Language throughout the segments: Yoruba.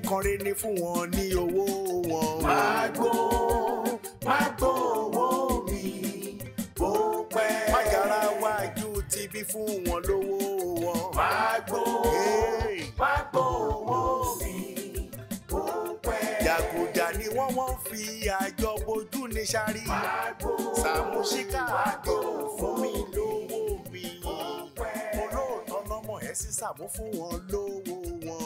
Ẹ̀ẹ̀kan rẹ̀ ní fún wọn ní owó wọn. Máa gbó owó mi bó pẹ́. Mágara wájú ti bí fún wọn lówó wọn. Máa gbó owó mi bó pẹ́. Jàgùjà ni wọ́n fi àjọ bojú ní sáré. Sàmúsíkà àdé fún mi lówó mi. Olóòótọ́ lọ́mọ ẹ̀ sí Sàmú fún wọn lówó wọn.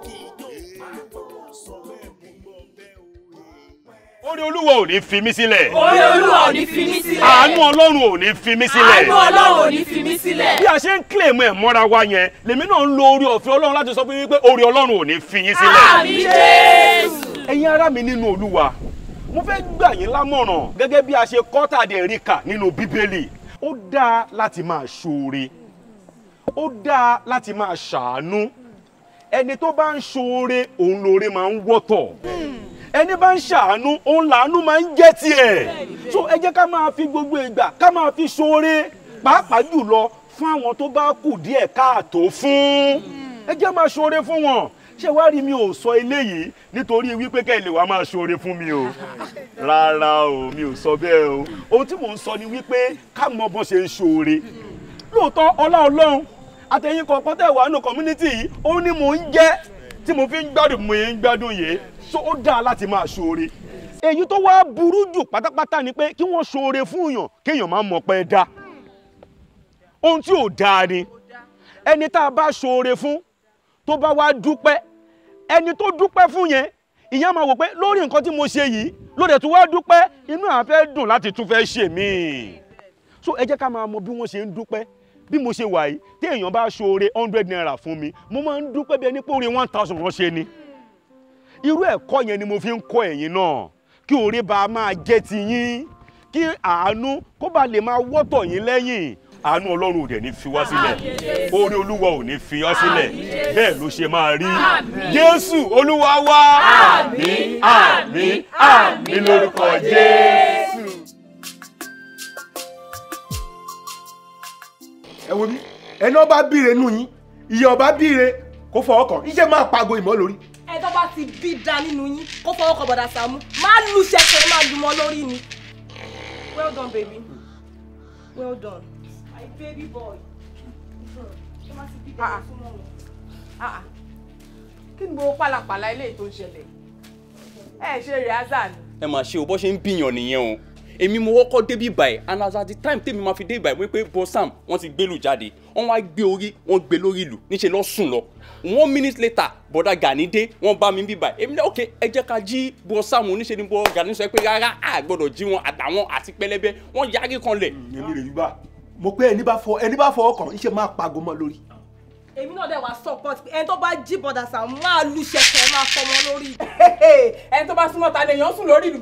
Kí ijó sọ bẹ́ẹ̀ mú gbọ́ bẹ́ẹ̀ o. Orí Olúwa ò ní fi mí sílẹ̀. Orí Olúwa ò ní fi mí sílẹ̀. Àánú Ọlọ́run ò ní fi mí sílẹ̀. Àánú Ọlọ́run ò ní fi mí sílẹ̀. Bí a ṣe ń kílèmù ẹ̀ mọ́ra wa yẹn, lèmi náà ń lo orí ọ̀fẹ́ Ọlọ́run láti sọ fún yín pé orí Ọlọ́run ò ní fi yín sílẹ̀. Àmín Jésù. Ẹ̀yin ará mi nínú Olúwa, mo fẹ́ gbà yín lámọ̀ràn gẹ́gẹ́ bí a ṣe kọ́ tàdé rí kà nínú Bíbélì. Ó dáa láti máa ṣoore. Ó dáa láti máa ṣàánú. Ẹni tó bá ń ṣoore, òun lóore máa ń wọ́tọ̀. Ẹni bá ń ṣàánú, òun làánú máa ń jẹ́ tiẹ̀. So ẹ jẹ́ ká máa fi gbogbo ìgbà ká máa fi ṣoore, pàápàá jùlọ fún àwọn tó bá kù díẹ̀ káàtó fún. Ẹ jẹ́ máa ṣoore fún wọn. Ṣé wàá rí mi ò sọ eléyìí nítorí wípé kẹ́ ẹ lè wá máa ṣoore fún mi o. Rárá o, mi ò sọ bẹ́ẹ̀ o. Ohun tí mò ń sọ ni wípé ká mọ bọ́n ṣe ń ṣoore. Lóòótọ́ ọlá Ọlọ́run àtẹ̀yìn kọ̀ọ̀kan tẹ̀ wà nù community yìí, ó ní mò ń jẹ́ tí mo fi ń gbádùn mo ń gbádùn yìí. So ó dáa láti máa ṣoore. Èyí tó wá burú jù pátápátá ni pé kí wọ́n ṣoore fún èèyàn kéèyàn máa mọ̀ pé dá. Ohun tí ò dáa ni ẹni tá a bá ṣoore fún tó bá wá dúpẹ́, ẹni tó dúpẹ́ fún yẹn ìyẹn máa wò pé lórí nǹkan tí mo ṣe yìí lóde tó wá dúpẹ́, inú à fẹ́ dùn láti tún fẹ́ ṣe míì. So ẹ jẹ́ ká máa mọ bí wọ́n ṣe ń dúpẹ́. Bí mo ṣe wà yìí, tí èèyàn bá ṣoore 100 naira fún mi, mo máa ń dúpẹ́ bí ẹni pé oore 1000 wọ́n ṣe ni. Irú ẹ̀kọ́ yẹn ni mo fi ń kọ́ ẹ̀yin náà, kí oore bá máa jẹ́ ti yín, kí àánú kó bá lè máa wọ́tọ̀ yín lẹ́yìn. Àánú Ọlọ́run ò dẹ̀ ní fi wá sílẹ̀, oore Olúwa ò ní fi wá sílẹ̀, bẹ́ẹ̀ ló ṣe máa rí. Jésù Olúwa wa. Àmín, àmín, àmín lórúkọ Jésù. Ẹ wo mi, ẹni ọba bíire nù yín, ìyá ọba bíire kó fọwọ́ kàn, iṣẹ́ máa pago ìmọ̀ lórí. Ẹ tó bá ti bí da nínú yín kó fọwọ́ kàn bọ̀dà Sàámú, máa lu ṣẹ̀kẹ̀ máa lu mọ́ lórí ni. Well done baby, well done, my baby boy. Kí ni gbogbo pálapàla eléyìí tó ń ṣẹlẹ̀? Ẹ ṣe rìhásà ni. Ẹ mà ṣe o, bó ṣe ń bìyàn nìyẹn o. Èmi mo kọ́kọ́ débí báyìí, and as at the time tèmi máa fi dé báyìí wípé Bọ́sàm wọ́n ti gbélù jáde, wọ́n wá gbé orí, wọ́n gbé lórí ìlú, níṣẹ́ lọ́ sùn lọ. 1 minute later, bọ̀dá Gani dé, wọ́n bá mi bí báyìí. Èmi náà ok, ẹ jẹ́ ká jí Bọ́sàm, níṣẹ́ ni bọ́ Gani sọ pé rárá a gbọ́dọ̀ jí wọn àtàwọn àti pẹlẹbẹ, wọ́n yarí kan lẹ̀. Èmi rè yúgbà, mo pé ẹni bá fọ ọkàn, iṣẹ́ máa pago mọ́ lórí. Èmi náà dẹ̀ wá support pé ẹni tó bá jí bọ̀dà Sàámú máa lu ṣẹ̀kẹ̀ máa fọmọ lórí. Ẹni tó bá súnmọ́ ta lèèyàn sùn lórí ìlú.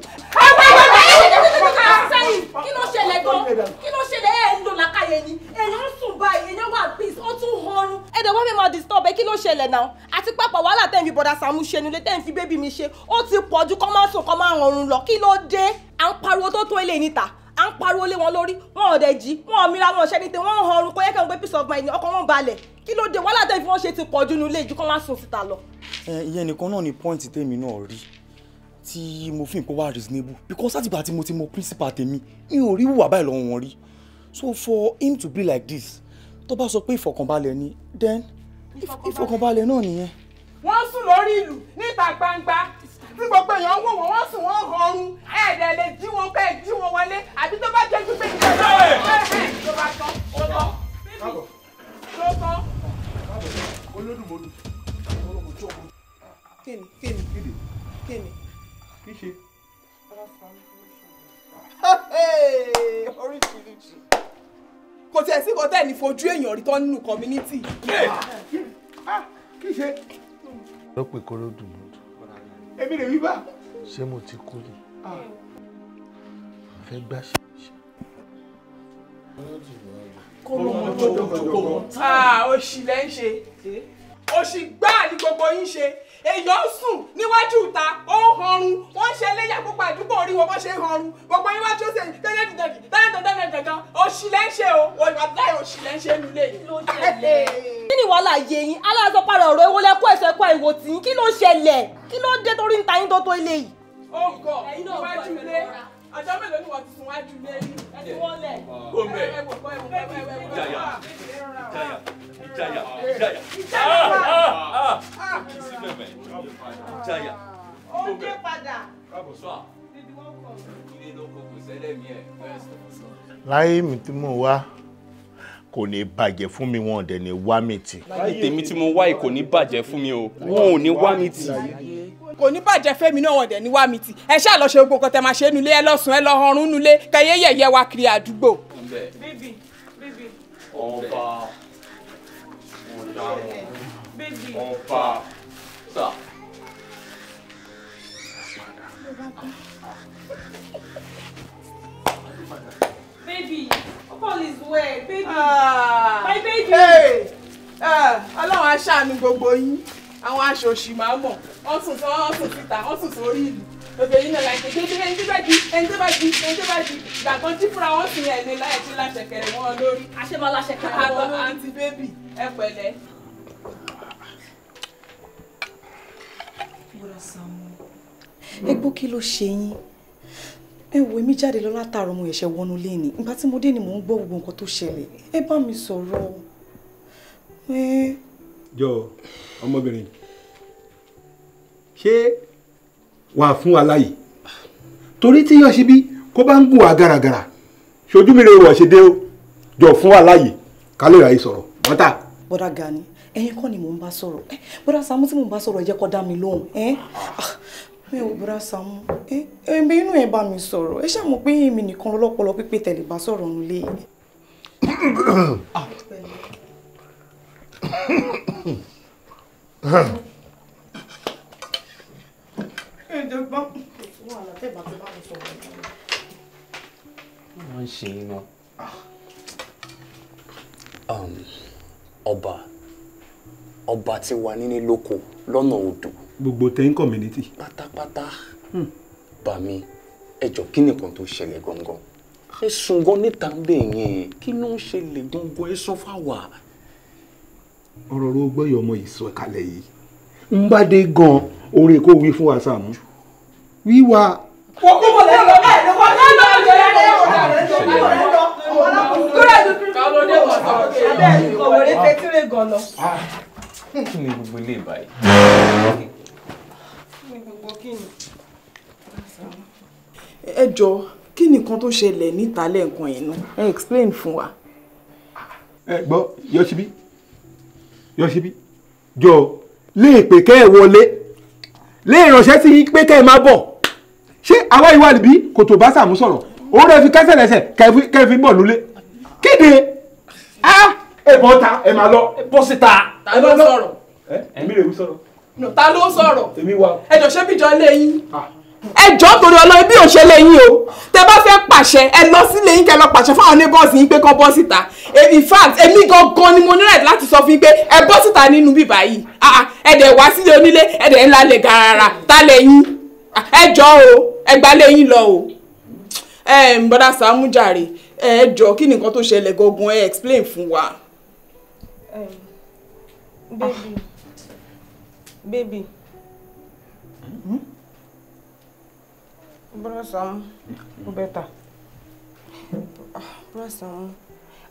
Kí ló ṣẹlẹ̀ gan? Kí ló ṣẹlẹ̀? Ẹ̀ ń lò lákàyè ni. Èèyàn ń sùn báyìí, èèyàn wà peace, ó tún họrun. Ẹ dẹ̀ wọ́n fẹ́ máa disturb ẹ, kí ló ṣẹlẹ̀ náà? Àti pápá wàhálà tẹ́ ń fi bọ̀dà Sàámú ṣe nílé, tẹ́ ń fi bébí mi ṣe, ó ti pọ̀ ju kọ́ máa sùn kọ́ máa họrun lọ. Kí ló dé? À ń pariwo tó tó eléyìí níta. À ń pariwo lé wọn lórí, wọn ò dẹ̀ jí, wọn ò mira, wọn ò ṣẹ́ni tẹ, wọ́n ń họrun, kó yẹ kẹ́ ń gbé peace of mind, ọkàn wọn balẹ̀. Kí ló dé? Wàhálà tẹ́ fi wọ́n ṣe ti pọ̀ jù nílé ju kọ́ máa sùn síta lọ. Ìyẹn nìkan náà ni point tèmi náà rí tí mo fi nǹkan wá reasonable, because látìgbà tí mo ti mọ principal tèmi, mi ò rí wùwà báyìí lọ́wọ́ wọn rí. So for him to be like this, tó bá sọ pé ìfọ̀kànbalẹ̀ ni, then ìfọ̀kànbalẹ̀ náà nìyẹn. Wọ́n sùn lórí ìlú níta gbangba tí gbogbo èèyàn ń wò wọ́n, wọ́n sùn wọ́n họrun, ẹ̀ẹ́dẹ̀ lè jí wọn kẹ́ ẹ̀ jí wọn wọlé, àbí tó bá jẹ́ gbígbé ìjọba tó bá tán ó tán tó tán. Olódùmọ̀dù. Kíni kíni kíni. Kí ṣe? Oríṣiríṣi. Kò tiẹ̀ sí kò tẹ̀ ní fojú èèyàn rí tán nínú community. Kí ṣe? Ló pè kó lódùmọ̀dù. Èmi lè wí bá. Ṣé mo ti kú ni? Fẹ́ gbà ṣe. Òṣì lẹ́ ń ṣe. Òṣì gbáà ni gbogbo yín ṣe. Èèyàn sùn níwájú ìta, ó ń họrun, wọ́n ń ṣe ẹlẹ́yà gbogbo àdúgbò orí wọn bó ṣe ń họrun. Gbogbo yín wá tó ṣe tẹ́lẹ̀dẹ̀dẹ̀ tẹ́lẹ̀dẹ̀dẹ̀ gan. Òṣì lẹ́ ń ṣe o, wàláhì òṣì lẹ́ ń ṣe nílé yìí. Kí ni wàhálà yé yín aláàzọpàrọ̀ ọ̀rọ̀ ewo lẹ́kọ́ ẹ̀sọ́ ẹ̀kọ́ ìwò tì í kí ló ṣẹlẹ̀ kí ló dé torí ń ta yín tó tó ilé yìí. Ó gọ̀ iwájú ilé ọjọ́ mélòó ni wọ́n ti sùn wájú ilé rí. Ẹ ti wọ́n lẹ̀. Kó mbẹ́. Ìjàyà ìjàyà ìjàyà ìjàyà. Kì í sí mẹ́mẹ́. Ìjàyà. Ó dé padà. Láyé mi tí mò ń wá kò ní bàjẹ́ fún mi, wọn ò dẹ̀ ní wá mi tì. Láyé tèmi tí mo wá yìí kò ní bàjẹ́ fún mi o, wọn ò ní wá mi tì. Kò ní bàjẹ́ fẹ́mi náà, wọ́n dẹ̀ ní wá mi tì. Ẹ ṣáà lọ ṣe gbogbo nǹkan tẹ máa ṣe nulẹ̀, ẹ lọ sùn, ẹ lọ ọrùn nulẹ̀, kẹyẹ yẹ̀yẹ́ wa kiri àdúgbò. Bébì bébì. Ọba ọ̀daràn ọba sà. Baby, all is well, baby. My baby. Hey, Ọlọ́run á ṣàánú gbogbo yín. Àwọn aṣòṣì máa mọ̀. Wọ́n sùn síta, wọ́n sùn sórí ìlú. Gbogbo yín náà láìpẹ́ dédé ẹni tó bá jí, ẹni tó bá jí, ẹni tó bá jí. Ìgbà kan jí fúnra wọn sì yẹn ní láì tí láṣẹkẹrẹ wọn lórí. Àṣẹ máa láṣẹkẹrẹ wọn lórí. Àǹtí bébì, ẹ pẹ̀lẹ́. Bọ́dà Sàámú, ẹ gbọ́ kí ló ṣe yín? Ẹ wo èmi jáde lọ látàárọ̀, mo ṣẹ̀ṣẹ̀ wọnú ilé ni. Ìgbà tí mo dé ni mò ń gbọ́ gbogbo nǹkan tó ṣẹlẹ̀. Ẹ bá mi sọ̀rọ̀. Jọ ọmọbìnrin, ṣé wàá fún wa láàyè? Torí tí Yọ̀ṣíbí kó bá ń gùn wá gàràgàrà, ṣojú mi rè wọ̀ ṣe dé o. Jọ fún wa láàyè ká lè ráyè sọ̀rọ̀ bọ́tà. Bọ́dà Gani, ẹ̀yin kọ́ ni mò ń bá sọ̀rọ̀. Bọ́dà Sàámú tí mò ń bá sọ̀rọ̀, ẹ jẹ́ kó dá mi lóhùn. Mi ò bọ́dà Sàámú, ẹ̀yin inú ẹ̀ bá mi sọ̀rọ̀. Ẹ ṣáà mọ̀ pé èmi nìkan lọ́pọlọ pípé tẹ̀lé bá sọ̀rọ̀ nílé. Wọ́n ń ṣe iná. Ọba ti wà nílé lóko lọ́nà odò. Gbogbo ten community. Pátápátá. Bàmí, ẹ jọ̀ọ́ kí nìkan tó ṣẹlẹ̀ gangan? Ẹ sùn gan níta ń bẹ̀ yẹn. Kí ló ń ṣẹlẹ̀ gangan? Ẹ sọ fáwa. Ọ̀rọ̀ ló gbọ́ yọ ọmọ ìsọ kalẹ̀ yìí. Ń bá dé gan, orin kò wí fún wa Sàámú. Wíwá. Kí ni gbogbo ilé báyìí? Ẹ jọ̀ọ́, kí ni nǹkan tó ṣẹlẹ̀ níta lẹ́ẹ̀kan yẹn náà? Ẹ explain fún wa. Ẹ gbọ́, Yọ̀ṣíbí, Yọ̀ṣíbí, jọ lè pè kẹ́ ẹ wọlé, lè ránṣẹ́ sí yín pé kẹ́ ẹ máa bọ̀. Ṣé àwa ìwà níbí kò tó bá Sàámú sọ̀rọ̀? Òun rẹ̀ fi kẹ́sẹ̀ lẹ́sẹ̀ kẹ́ fi bọ̀ lólé. Kéde! Ẹ bọ́ ta, ẹ máa lọ. Bọ́ síta. Ta ló sọ̀rọ̀? Èmi rè wí sọ̀rọ̀. Ta ló sọ̀rọ̀? Èmi wà. Ẹ jọ̀ọ́, ṣé bíjọ lé yín? Ẹ jọ̀ọ́ torí Ọlọ́run, bí ò ṣe lé yín o. Tẹ bá fẹ́ pàṣẹ, ẹ lọ sílé yín kẹ́ lọ pàṣẹ fún àwọn neighbors yín pé kán bọ́ síta. In fact, èmi gangan ni mo ní right láti sọ fún yín pé ẹ bọ́ síta nínú bíbá yìí. Ẹ dẹ̀ wá sílé onílé, ẹ dẹ̀ ńlá lè gàràrà, ta lẹ yín? Ẹ jọ̀ọ́ o, ẹ gbá lé yín lọ o. Bọ́dà Sàámú jàre, ẹ jọ̀ọ́ kí ni nǹkan tó ṣẹlẹ̀ gangan, ẹ explain fún wa. Baby, baby. Brother Sàámú, ó better. Brother Sàámú,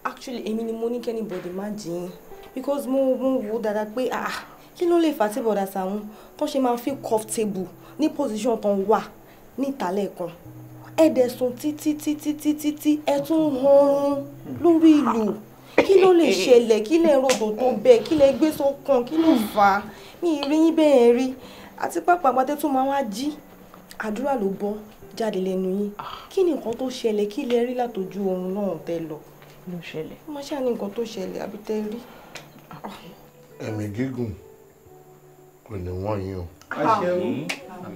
actually èmi ni mo ní kí anybody má jí yín because mo wò dáadáa pé kí ló lè fà tí Brother Sàámú tó ṣe máa feel comfortable ní position tó ń wà níta lẹ́ẹ̀kan. Ẹ dẹ̀ sùn títí títí títí tí ẹ tún họrun lórí ìlú. Kí ló lè ṣẹlẹ̀? Kí lè ròdò tó bẹ́ẹ̀? Kí lè gbé sọ́kàn? Kí ló fà á? Mi ì rí yín bẹ́ẹ̀ rí. Àti pàápàá àgbàtẹ́ tó máa wá jí, àdúrà ló bọ́ jáde lẹ́nu yín. Kí ni nǹkan tó ṣẹlẹ̀? Kí lẹ rí látọjú oorun náà tẹ́ lọ? Ló ṣẹlẹ̀. Ó máa ṣáà ní nǹkan tó ṣẹlẹ̀ àbí tẹ́ rí. Ẹ̀mí gígùn kò ní wọ́n yín o. Àṣẹ o.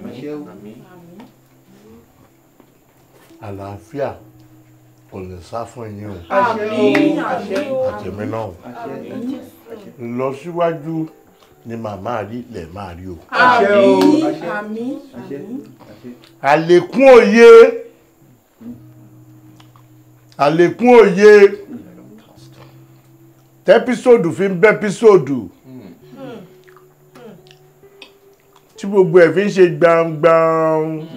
Àṣẹ o. Àlàáfíà kò ní sá fún yín o. Àṣẹ o. Àṣẹ. Àtẹ̀mí náà o. Lọ síwájú ni màmá rí lẹ̀ máa rí o. Àṣẹ o. Àmín. Àṣẹ. Àlékún òye. Àlékún òye. Tẹ́písòdù fi ń bẹ́písòdù. Tí gbogbo ẹ̀ fi ń ṣe gbangban.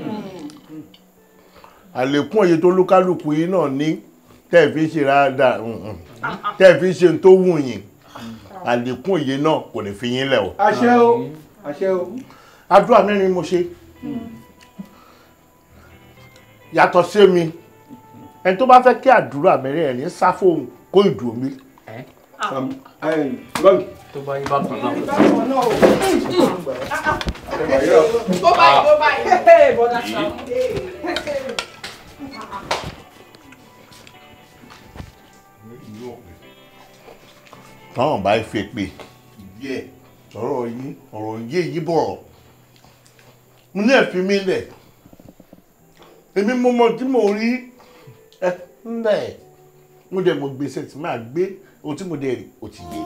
Àlékún òye tó lúkálùkù yín náà ní tẹ́ ẹ̀ fi ń ṣe ráadáa, tẹ́ ẹ̀ fi ń ṣe tó wù yín. Àlékún òye náà kò ní fi yín lẹ̀ o. Àṣẹ o, àṣẹ o. Àdúrà mẹ́rin mo ṣe. Yàtọ̀ sí mi, ẹni tó bá fẹ́ kí àdúrà mẹ́rẹ̀ẹ̀rin sá fóun kó ìdùn mi. Tó bá yín bákan náà. Tó báyìí, tó báyìí. Bọ́dà Sàámú. Táwọn bá fi pè díẹ̀ sọ̀rọ̀ yín, ọ̀rọ̀ yé yí bọ̀rọ̀. Mo ní ẹ fi mí lẹ̀. Èmi mo mọ tí mo rí ẹ ńlẹ̀. Mo dẹ̀ mo gbèsè tí máa gbé ohun tí mo dẹ̀ rí ó ti yé.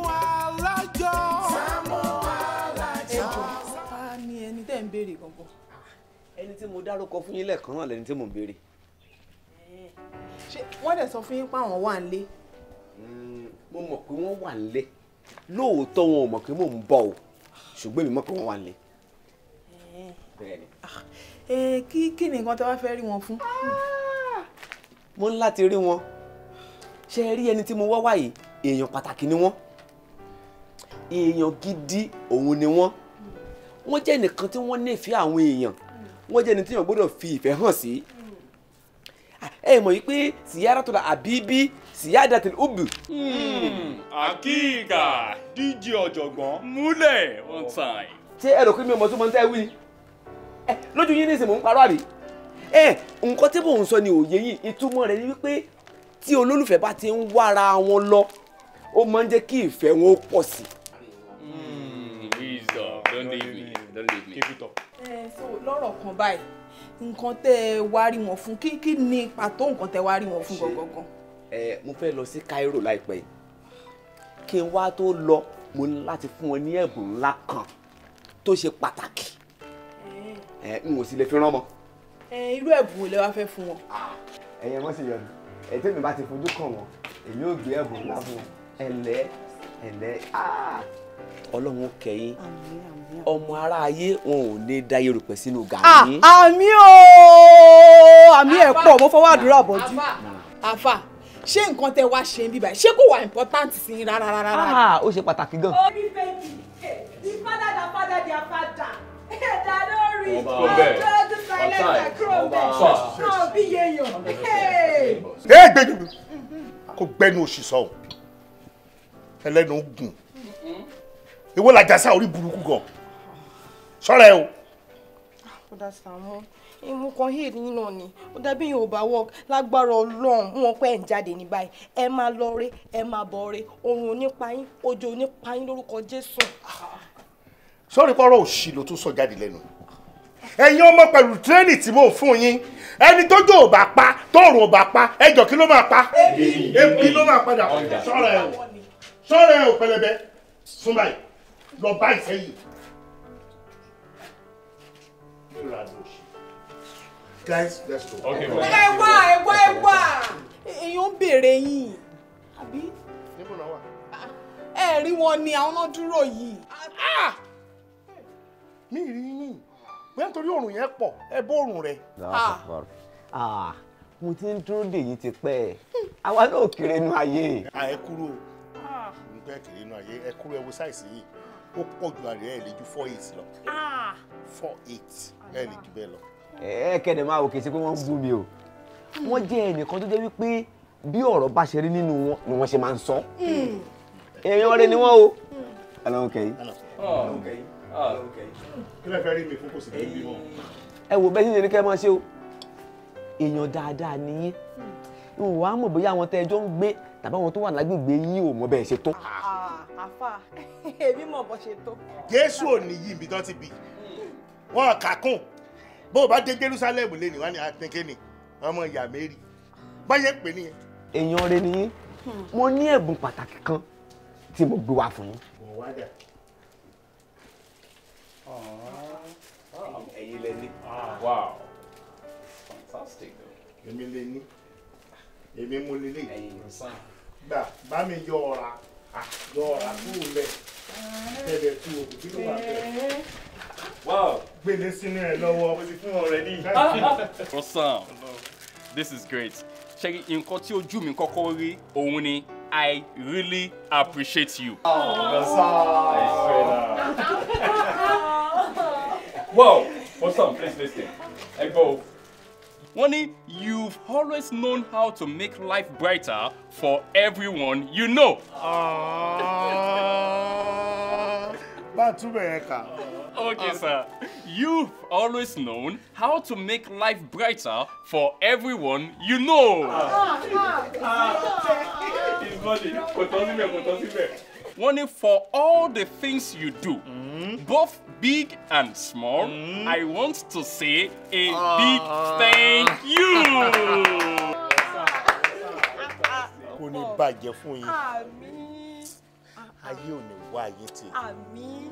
Ta ni ẹni tẹ́ ń béèrè gangan? Ẹni tí mo dárúkọ fún yín lẹ́ẹ̀kan náà lẹni tí mò ń béèrè. Ṣé wọ́n dẹ̀ sọ fún yín pé àwọn wà nílé? Mo mọ̀ pé wọ́n wà nílé. Lóòótọ́ wọn ò mọ̀ pé mò ń bọ̀ o, ṣùgbọ́n èmi mọ̀ pé wọ́n wà nílé. Bẹ́ẹ̀ni. Kí ni nǹkan tí wọ́n fẹ́ rí wọn fún? Mo ń láti rí wọn. Ṣé ẹ rí ẹni tí mo wá wá yìí? Èèyàn pàtàkì ni wọ́n. Èèyàn gidi òun ni wọ́n. Wọ́n jẹ́ ẹnìkan tí wọ́n nífẹ̀ẹ́ àwọn èèyàn. Wọ́n jẹ́ ẹni tí èèyàn gbọ́dọ̀ fi ìfẹ́ hàn sí. Ẹ mọ̀ yìí pé siyaratul àbíbí siyadatul ubu. Àkíkà DJ ọ̀jọ̀gbọ́n múlẹ̀ one time. Ṣé ẹ rò pé mi ò mọ̀ tó mọ̀ ń tẹ́ wí ni? Lójú yín nísìnyí mò ń parọ́ àbí? Nǹkan tí mò ń sọ ni òye yìí, ìtumọ̀ rẹ̀ ni wípé tí olólùfẹ́ bá ti ń wára wọn lọ, ó máa ń jẹ́ kí ìfẹ́ wọn ó pọ̀ sí. Wisdom, don't leave me, don't leave me. Keep it up. So lọ́rọ̀ kan báyìí, nǹkan tẹ́ ẹ wá rí wọn fún, kí ni pàtó nǹkan tẹ́ wá rí wọn fún gangan? Mo fẹ́ lọ sí Cairo láìpẹ́ yìí. Kí n wá tó lọ, mo ní láti fún wọn ní ẹ̀bùn ńlá kan tó ṣe pàtàkì. N ò sì lè fi rán mọ́. Irú ẹ̀bùn wo lẹ wá fẹ́ fún wọn? Ẹ̀yin ẹ mọ̀ sí yọnu, ètò mi bá ti fojú kàn wọ́n, èmi ò gbé ẹ̀bùn ńlá fún wọn. Ẹ̀lẹ́ ẹ̀lẹ́, Ọlọ́run ó kẹ́ yín. Ọmọ ará ayé wọn ò ní da erùpẹ̀ sínú gàrí. Àmín o, àmín ẹ̀ pọ̀, mo fọwọ́ àdúrà bọ̀jú. Àfà, ṣé nǹkan tẹ wá ṣe ń bíbá ṣé kò wà important sí yín rárá rárá? Ó ṣe pàtàkì gan. Obi baby, the father that father their father. That don't reach. Ọjọ́ silence kúrò bẹ́ẹ̀. Náà bí yéèyàn. Ẹ gbẹ́nu kò gbẹ́nu òṣì sọ ẹlẹ́nu gùn. Èwo làjàsá orí burúkú gan. Ṣọ́ra ẹ o. Bọ́dà Sàámú, ìmú kan hìí nínú ni, ó dàbí yóò bá work lágbára Ọlọ́run, wọn pẹ́ ń jáde ní báyìí. Ẹ máa lọ re, ẹ máa bọ̀ re, oorun onípa yín, òjò onípa yín lórúkọ Jésù. Sọ́rí pọ́rọ̀ òṣì ló tún sọ jáde lẹ́nu. Ẹ̀yin ọmọ pẹ̀lú tírénì tí mò ń fún yín, ẹni tójò ò bá pa, tóòrùn ò bá pa, ẹjọ́ kí ló máa pa? Ebi ló máa padà. Ṣọ́ra ẹ o, ṣọ́ra ẹ o pẹlẹbẹ, sún báyìí, lọ bá ìsẹ́yìn. Guys, let's go. Okay. Ẹ wá, ẹ wá, ẹ wá. Èèyàn ń béèrè yín. Àbí? Níbo náà wà? Ẹ rí wọn ni àwọn náà dúró yìí. Mi rí yín. Bóyá nítorí òrùn yẹn pọ̀, ẹ bó òrùn rẹ̀. Mo ti ń dúró dè yín ti pẹ́. Àwa náà kéré nú ayé. Ẹ kúrò. Nígbà kéré nú ayé, ẹ kúrò ẹ wo sáìsì yìí. Ó pọ̀ ju àrẹ ẹ̀ lè ju 4.8 lọ. 4.8 ẹ̀ lè ju bẹ́ẹ̀ lọ. Ẹ kẹ́dẹ̀ máa wò kìí ṣe pé wọ́n ń bú mi o. Wọ́n jẹ́ ẹnìkan tó jẹ́ wípé bí ọ̀rọ̀ bá ṣe rí nínú wọn ni wọ́n ṣe máa ń sọ. Èèyàn rẹ ni wọ́n o. Ọlọ́run kẹ́yìn. Kí lẹ fẹ́ rí mi fún kò sí ní bímọ? Ẹ wo bẹ́ẹ̀ ṣe ní kẹ́ ẹ máa ṣe o. Èèyàn dáadáa ni yín. Ìwọ á mọ̀ bóyá àwọn tẹ́ ẹjọ́ ń gbé tàbí àwọn tó wà lágbègbè yín ò mọ̀ bẹ́ẹ̀ ṣe tó. Àfà, èmi mọ̀ bó ṣe tó. Jésù ò ní yí ibi tán ti bí. Wọ́n kà kún. Bó o bá dé Jerusalem lé ní wá ní àtẹ̀kẹ́ni, ọmọ ìyá Mary. Báyẹn pè nìyẹn. Èèyàn rẹ ni yín. Mo ní ẹ̀bùn pàtàkì kan tí mo gbé wá fún yín. Ẹ̀yin lẹ ní. Wow. Fantastic. Èmi lè ní. Èmi mú lélẹ̀. Gbà bá mi yọ ọ̀ra. Yọ ọ̀rá kúrò lẹ̀. Tẹ̀lẹ̀ tú òkú kí ló wà bẹ́ẹ̀. Wow. Gbélé sínú ẹ lọ́wọ́. Mo ti fún already. Awesome. This is great. Ṣé nǹkan tí ojú mi kọ́kọ́ rí òun ni I really appreciate you. Wow, Awesome, please listen. Ẹ gbọ́ o. Wọ́n ní you've always known how to make life brighter for everyone you know. Bá a túbọ̀ yẹn kà. Okay, sir. You've always known how to make life brighter for everyone you know. It's funny. Kò tán síbẹ̀, kò tán síbẹ̀. Wọ́n ní for all the things you do, both big and small, I want to say a big thank you. Kò ní bàjẹ́ fún yín. Àmín. Ayé ò ní wá yín tì. Àmín.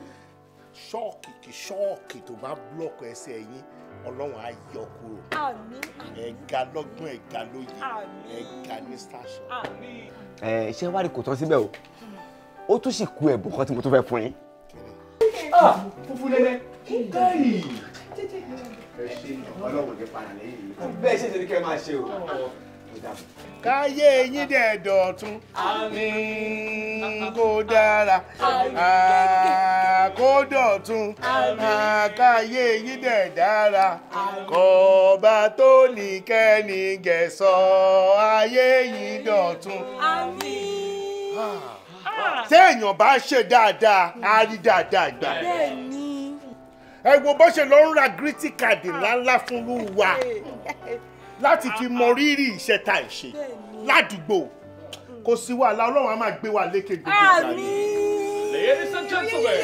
Ṣọ́ọ̀kì kí ṣọ́ọ̀kì tó bá búlọ̀kù ẹsẹ̀ yín, Ọlọ́run á yọ kúrò. Àmín. Ẹ̀ga lọ́gbọ́n, ẹ̀ga lóye, Àmín. Ẹ̀ga ní station. Àmín. Ẹ ṣé wá rí kò tán síbẹ̀ o, ó tún sì kú ẹ̀bùn kan tí mo tún fẹ́ fún yín. Fúnfún lẹ́lẹ́ káyì. Ẹ ṣe Ọlọ́run ní padà lẹ́yìn yìí. Bẹ́ẹ̀ ṣe ṣe ni kẹ́ ẹ máa ṣe o. Káyé yín dẹ̀ dọ̀tun. Àmín. Kó dára. Kó dọ̀tun. Káyé yín dẹ̀ dára. Kọba tó ní kẹ́ni gẹ̀sọ́ ayé yín dọ̀tun. Àmín. Téèyàn bá ṣe dáadáa, á rí dáadáa gbà. Bẹ́ẹ̀ni. Ẹ wo bó ṣe lọ ń ra greeting card ńláńlá fún wa láti fi mọ rírì iṣẹ́ tá à ń ṣe ládùúgbò. Kò sí wàhálà, Ọlọ́run á máa gbé wa lékè gbogbo ìgbà ni. Ladies and gentlemen,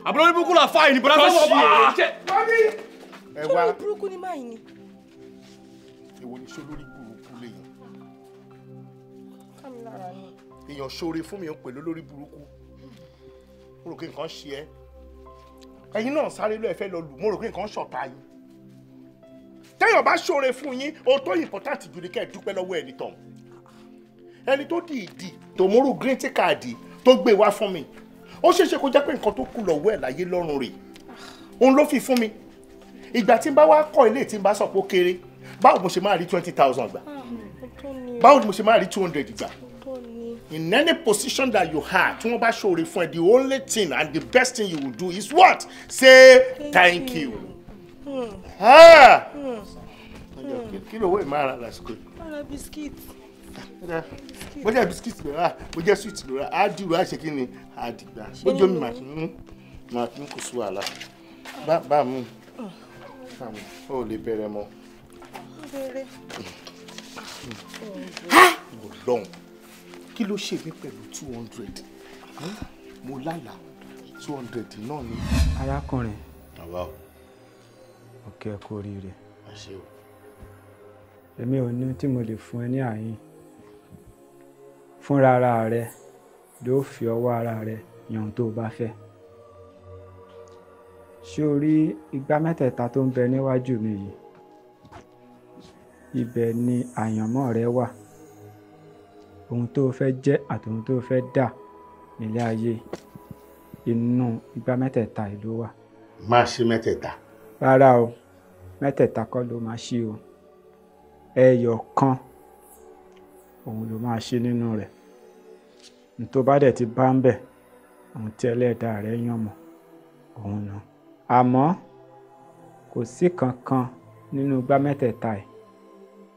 Àbúrò ní burúkú la fa yìí ni bọ́dá sọ́wọ́ bá. Ẹ wá. Ṣé burúkú ni máa yìí ni? Èwo ni ṣó lórí burúkú lèèyàn? Ká mi lára ni. Èèyàn ṣoore fún mi ń pè lórí burúkú. Mo rò pé nǹkan ṣe ẹ́. Ẹ̀yin náà sáré lọ ẹ fẹ́ lọ lù. Mo rò pé nǹkan ṣọ̀tá yín. Téèyàn bá ṣoore fún yín, ohun tó important jù ni kẹ́ ẹ dúpẹ́ lọ́wọ́ ẹni tán. Ẹni tó dìídì tó múrù green card tó gbé wá fún mi. Ó ṣeéṣe kó jẹ́ pé nǹkan tó kù lọ́wọ́ ẹ̀ láyé lọ́rùn rẹ̀. Òun ló fi fún mi. Ìgbà tí n bá wá kọ́ ilé tí n bá sọ pé ó kéré, báwo mo ṣe máa rí 20,000 gbà? Báwo ni mo ṣe máa rí 200 gbà? In any position that you are, tí wọ́n bá ṣoore fún ẹ, the only thing and the best thing you will do is what? Say thank you. Ah! Kí ló wé máa ra lásìkò yìí? Ara biscuit. Bó jẹ́ biscuit ló rà, bó jẹ́ sweet ló rà, á dìrò á ṣe kí ni? Á dìgbà. Bó jẹ́ omi màá fi mú, màá fi mú kò sí wàhálà. Bá mú, bá mú, ó lè bẹ̀rẹ̀ mọ́. Bẹ̀rẹ̀. Ọlọ́run, kí ló ṣe mí pẹ̀lú 200? Mo lálàá 200 náà ni. Arákùnrin. Bàbá o. Òkè ẹ kú oríire. Àṣé o. Èmi ò ní tí mo lè fún ẹ ní àyín. Fúnra ara rẹ ló fi ọwọ́ ara rẹ yan ohun tó o bá fẹ́. Ṣé o rí igbá mẹ́tẹ̀ẹ̀ta tó ń bẹ níwájú mi yìí? Ibẹ̀ ni àyànmọ́ rẹ wà. Ohun tó o fẹ́ jẹ́ àti ohun tó o fẹ́ dà nílé ayé, inú igbá mẹ́tẹ̀ẹ̀ta yìí ló wà. Má ṣe mẹ́tẹ̀ẹ̀ta. Rárá o, mẹ́tẹ̀ẹ̀ta kọ́ ló máa ṣí o. Ẹyọ kan òun ló máa ṣe nínú rẹ̀. N tó bá dẹ̀ ti bá ń bẹ̀, ohun tí ẹlẹ́dàá rẹ̀ yàn mọ́ òun nù. Àmọ́ kò sí kankan nínú igbá mẹ́tẹ̀ẹ̀ta yìí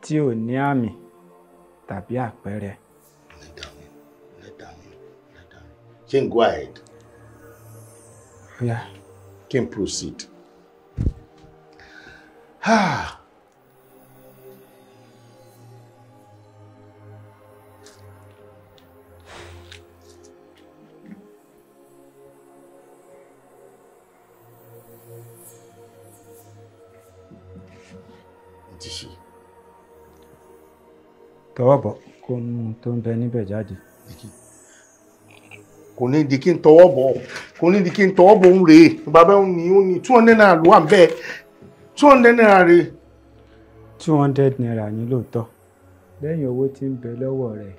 tí ò ní àmì tàbí àpẹẹrẹ. Ṣé n go ahead? Yeah. Kí n proceed. Mo ti ṣe. Tọwọ́ bọ̀ kó mú un tó ń bẹ níbẹ̀ jáde. Kò ní di kí n tọwọ́ bọ̀, kò ní di kí n tọwọ́ bọ̀ ń rèé. Bàbá òun ní ó ní 200 naira ló wà ń bẹ́ẹ̀, 200 naira rèé. 200 naira ní lóòótọ́. Lẹ́yìn owó tí ń bẹ lọ́wọ́ rẹ̀,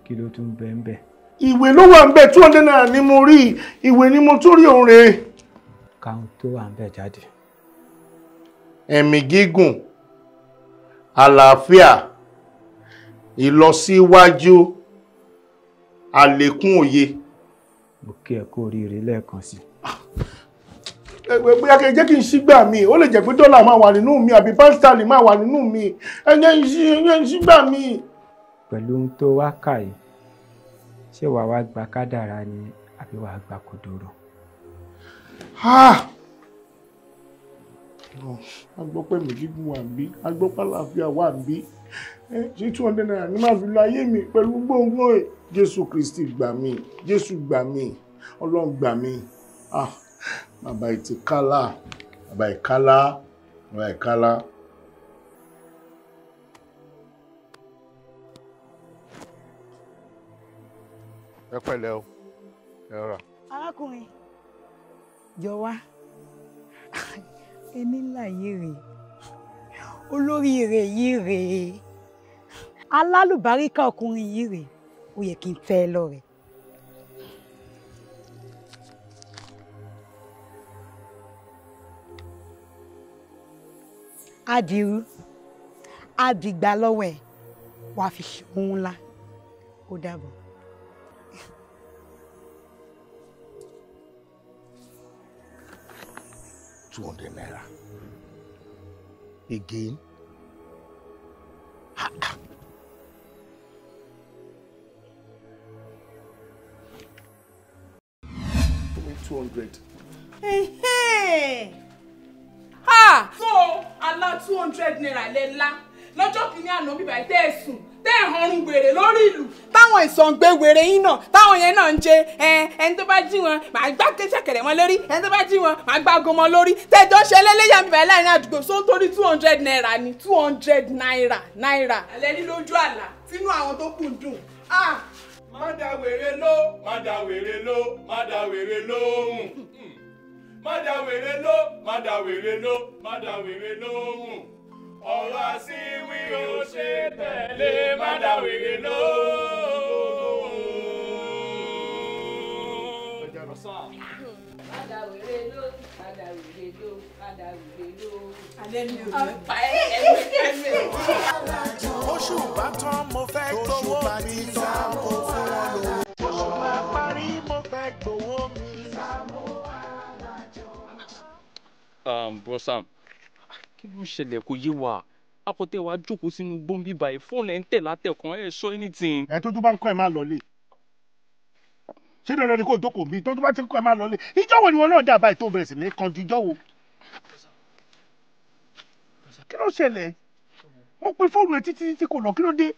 kí ló tún bẹ ń bẹ? Ìwé ló wà ń bẹ, 200 naira ni mo rí, ìwé ni mo tún rí òun rèé. Káwọn tó wà ń bẹ jáde. Ẹ̀mí gígùn, àlàáfíà, ìlọsíwájú, àlékún òye. Mo kí ẹ kú oríire lẹ́ẹ̀kan sí. Bóyá kẹ́ jẹ́ kí n ṣígbà mi, ó lè jẹ́ pé dọ́là máa wà nínú mi àbí pásítálì máa wà nínú mi. Ẹ jẹ́ n ṣígbà mi. Pẹ̀lú ohun tó wá kà yìí, ṣé wàá wá gba kádàrá ni àbí wàá gba kòdòrò? A gbọ́ pé ẹ̀mí gígùn wà ń bí, a gbọ́ pé àlàáfíà wà ń bí. Ṣé 200 naira ní máa fi lo ayé mi pẹ̀lú gbòǹgbò ẹ̀? Jésù Kristi gbà mí, Jésù gbà mí, Ọlọ́run gbà mí. Ah, bàbá ìtìkálà, bàbá ìkálá, bàbá ìkálá. Ẹ pẹ̀lẹ́ o, ẹ rọra. Arákùnrin, jọ wá. Ẹni ńlá yìí rèé, olóríire yìí rèé, alálùbáríkà ọkùnrin yìí rèé, ó yẹ kí n fẹ́ ẹ lọ́rẹ. Adìrú, adìgbà lọ́wọ́ ẹ̀, wàá fi ṣe ohun ńlá, ó dàbọ̀. $200 naira again. Ha ha. 200. Ha! So alá 200 naira lẹ lá lọ́jọ́ kìíní àná bíbá tẹ́ ẹ sùn tẹ́ ẹ hanrun wèrè lórí ìlú táwọn ìsọ̀ǹgbẹ wèrè yín náà táwọn yẹn náà ń jẹ ẹni tó bá jí wọn màá gbá ṣẹ̀kẹ̀rẹ̀ wọn lórí, ẹni tó bá jí wọn màá gbá ago mọ́ lórí, tẹ́jọ́ ṣe ẹlẹ́lẹ́yà bíbá láàrin àdúgbò. So nítorí 200 naira ni 200 naira. Alẹ́ ní lójú àlá sínú àwọn tó kù ń dùn. Má dá wèrè ló, má dá wèrè ló, má dá wèrè lóhùn. Má dá wèrè ló, má dá wèrè ló, má dá wèrè lóhùn. Ọ̀rọ̀ àsíwí ò ṣe tẹ̀lé, má dá wèrè lóhùn. Má dá wèrè ló, má dá wèrè ló, má dá wèrè ló. Alẹ́ mi ò ní pa ẹ́ ẹnu ẹ̀. Oṣù bá tán mo fẹ́ gbowó mi. Mo fún wọn lówó. Oṣù bá parí mo fẹ́ gbowó mi. Bro Sam, kí ló ń ṣẹlẹ̀ kò yé wa? Akọ̀tẹ́ wa jókòó sínú gbòǹbì báyìí, fóònù ẹ̀ ń tẹ̀ látẹ̀kàn, ẹ̀ sọ anything. Ẹ tó bá ń kọ́ ẹ máa lọlé. Ṣé dandan ni kò jókòó bí? Tó bá ti ń kọ́ ẹ máa lọlé. Ìjọ́ wo ni wọn náà dà báyìí tó bẹ̀rẹ̀ sí ní kanjú ìjọ́ wo? Kí ló ṣẹlẹ̀? Mo pe fóònù ẹ títí tí kò lọ, kí ló dé?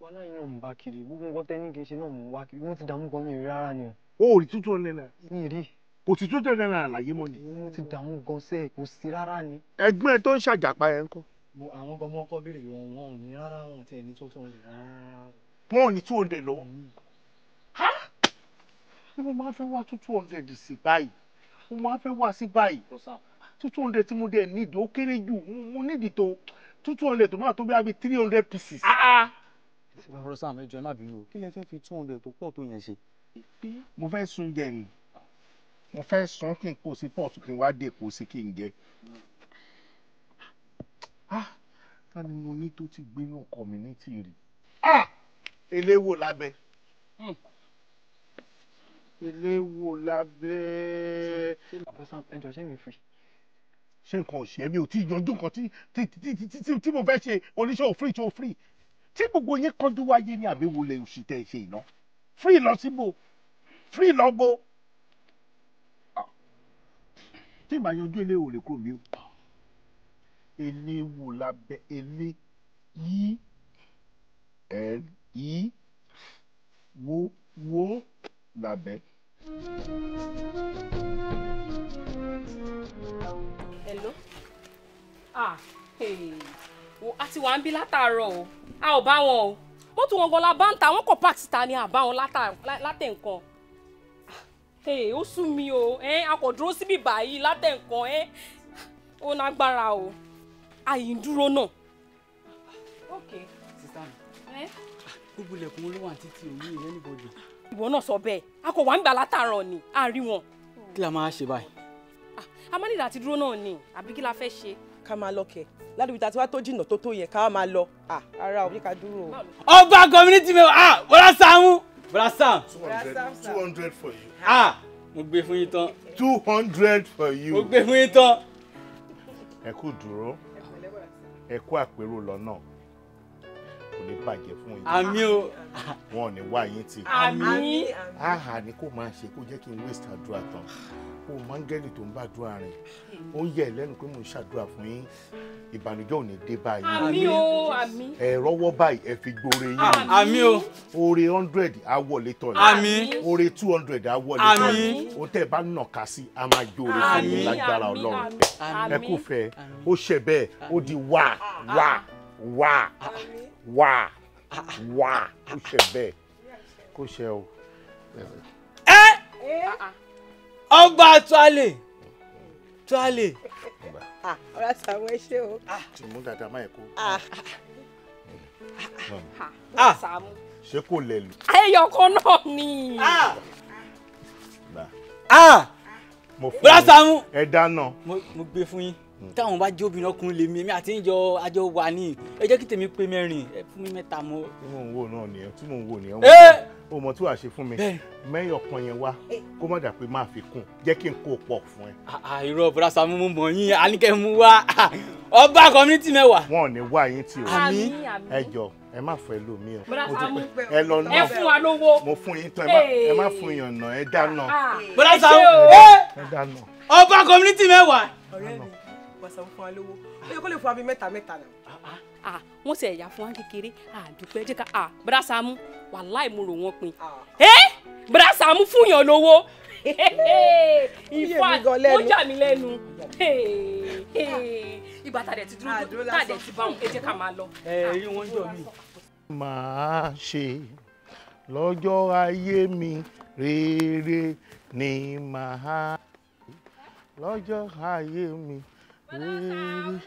Wàhálà yìí náà ń bá kiri, gbogbo nǹkan tẹ́ ní kí n ṣe náà mò ń wá kiri, mo ti dààmú gan mi rí rárá ni o. O ò rí 200 naira. Mi rí. Kò sí 200 naira àlàyé mọ́ ni. Mo ti dààmú gan sẹ́ẹ̀, kò sí rárá ni. Ẹ̀gbọ́n ẹ tó ń ṣàjàpá ẹ ńkọ́? Àwọn gan mọ́ kọ́ béèrè wọn, wọn ò ní rárá, wọn tiẹ̀ ní 200 rárá. Wọn ò ní 200 lọ́wọ́. Ha! Ṣé mo máa fẹ́ wá 200 sí báyìí? Mo máa fẹ́ wá sí báyìí. 200 tí mo dẹ̀ nídìí ó kéré jù, mo nídìí tó 200 tó máa tó bí i 300 pieces. Bro Sam, ẹ jọ̀ọ́ ẹ má bínú o, kí lẹ fẹ́ fi 200 tó pọ̀ tó yẹn ṣe? Mo fẹ́ sun jẹ ni. Mo fẹ́ sun kí n kó sí pọ́ọ̀tù kí n wá dé kó sí kí n jẹ. Ta ni mo ní tó ti gbé náà community rí? Eléwò lábẹ́. Eléwò lábẹ́. Bro Sam, ẹ jọ̀ọ́ ṣé mi free? Ṣé nǹkan ò ṣe é? Mi ò tí ì yanjú nǹkan tí mo fẹ́ ṣe. Oníṣẹ́ ò free, ṣe ò free. Tí gbogbo yín kánjú wáyé ní àbí wo lè òṣì tẹ̀ ṣe iná? Free lọ síbò, free lọ bo. Tí ìbá yanjú eléwò lè kúrò mi o. Eléwò lábẹ́ elé yí ẹ yí wo wo lábẹ́. Hello. Ah, hey. Wo a ti wà ń bí látàárọ̀ o. A ò bá wọn o. Mọ́tò wọn gan la bá ń ta, wọn kò park síta ni àbá wọn látẹ̀ nǹkan. Ó sú mi o, a kò dúró síbí báyìí látẹ̀ nǹkan, ó nágbára o, àyè ń dúró náà. Sister mi, gbogbo ilẹ̀kùn ló wà títí òní ìrẹ́ níbodè. Ìwọ náà sọ bẹ́ẹ̀, a kò wá ń gbà látàárọ̀ ni, a rí wọn. Kí la máa ṣe báyìí? A máa nílò àti dúró náà ni, àbí kí la fẹ́ ṣe? Ká máa lọ kẹ̀, ládùúgbò tá a ti wá tó jìnnà tó tó yẹn ká máa lọ, ara ò ní ká dúró o. Ọba community member, Bọ́lá Sàámú, Bọ́lá Sàm. 200 for you. Mo gbé fún yín tán. 200 for you. Mo gbé fún yín tán. Ẹ kú dúró, ẹ kú àpérò lọ́nà, kò ní bàjẹ́ fún yín. Àmín o. Wọn ò ní wá yín tì. Àmín. Àhà ni kò máa ṣe kó jẹ́ kí n waste àdúrà tán. O máńgẹ́lì tó ń bá àdúrà rìn, ó ń yẹ ẹ́ lẹ́nu pé mò ń ṣàdúrà fún yín, ìbànújẹ́ ò ní dé báyìí. Àmín o, àmín. Ẹ rọ́wọ́ báyìí, ẹ fi gbóore yín. Àmín o. Oore 100 á wọlé tọ̀ yín. Àmín. Oore 200 á wọlé tọ̀ yín. Àmín. O tẹ́ ẹ bá nàka sí, a máa jóore fún yín lágbára Ọlọ́run. Ẹ kú fẹ́, ó ṣe bẹ́ẹ̀, ó di wá wá wá wá wá, ó ṣe bẹ́ẹ̀, kó ṣe o. Ọba tuale tuale. Ọ̀rá Sàámú ẹ ṣé o. Tí mú dada máa yẹ kó. Ṣé kò lè lù? Ẹyọ kan náà ni. Bọ́lá Sàámú. Ẹ dáná. Mo gbé fún yín. Táwọn bá jóbi ọkùnrin lèmi, èmi àti ìjọ àjọ wà ní. Ẹ jẹ́ kí tèmi pé mẹ́rin, ẹ fún mi mẹ́ta mọ́. Tí mò ń wò náà nìyẹn, tí mò ń wò nìyẹn. O mọ̀ tí wàá ṣe fún mi, mẹ́yọ̀ kan yẹn wá, kó má dà pé máa fi kún, jẹ́ kí n kó pọ̀ fún ẹ. Irọ́ Bọ́lá Sàámú, mo mọ̀ yín, àníkẹ́ mú wá. Ọba community mẹ́wàá. Wọn ò ní wá yín tì o. Àmín. Ẹ jọ, ẹ má fẹ́ lómi o. Bọ́lá Sàámú, ẹ lọ náà. Ẹ fún wa lówó. Mo fún yín tán, ẹ má fún yàn náà, ẹ dáná. Bọ́lá Sàámú, ẹ dáná. Ọba community mẹ́wàá. Ọ̀rẹ́ mi, Bọ́lá Sàámú fún wa lówó, ó yẹ kó lè fún wa bíi mẹ́ta mẹ́ta náà. Wọ́n ṣe ẹ̀yà fún wa kékeré, àdúpẹ́ jẹ́ ká Bọ́lá Sàámú, wàláì mo rò wọ́n pin. Bọ́lá Sàámú fún yàn lówó. Ìfà ó jà mí lẹ́nu. Ìgbà tàdé ti dúró tàdé ti bá wọn, ẹ jẹ́ ká máa lọ. Ẹ rí wọn jọ mí. Màá ṣe lọ́jọ́ ayé mi rere ni màá lọ́jọ́ ayé mi rere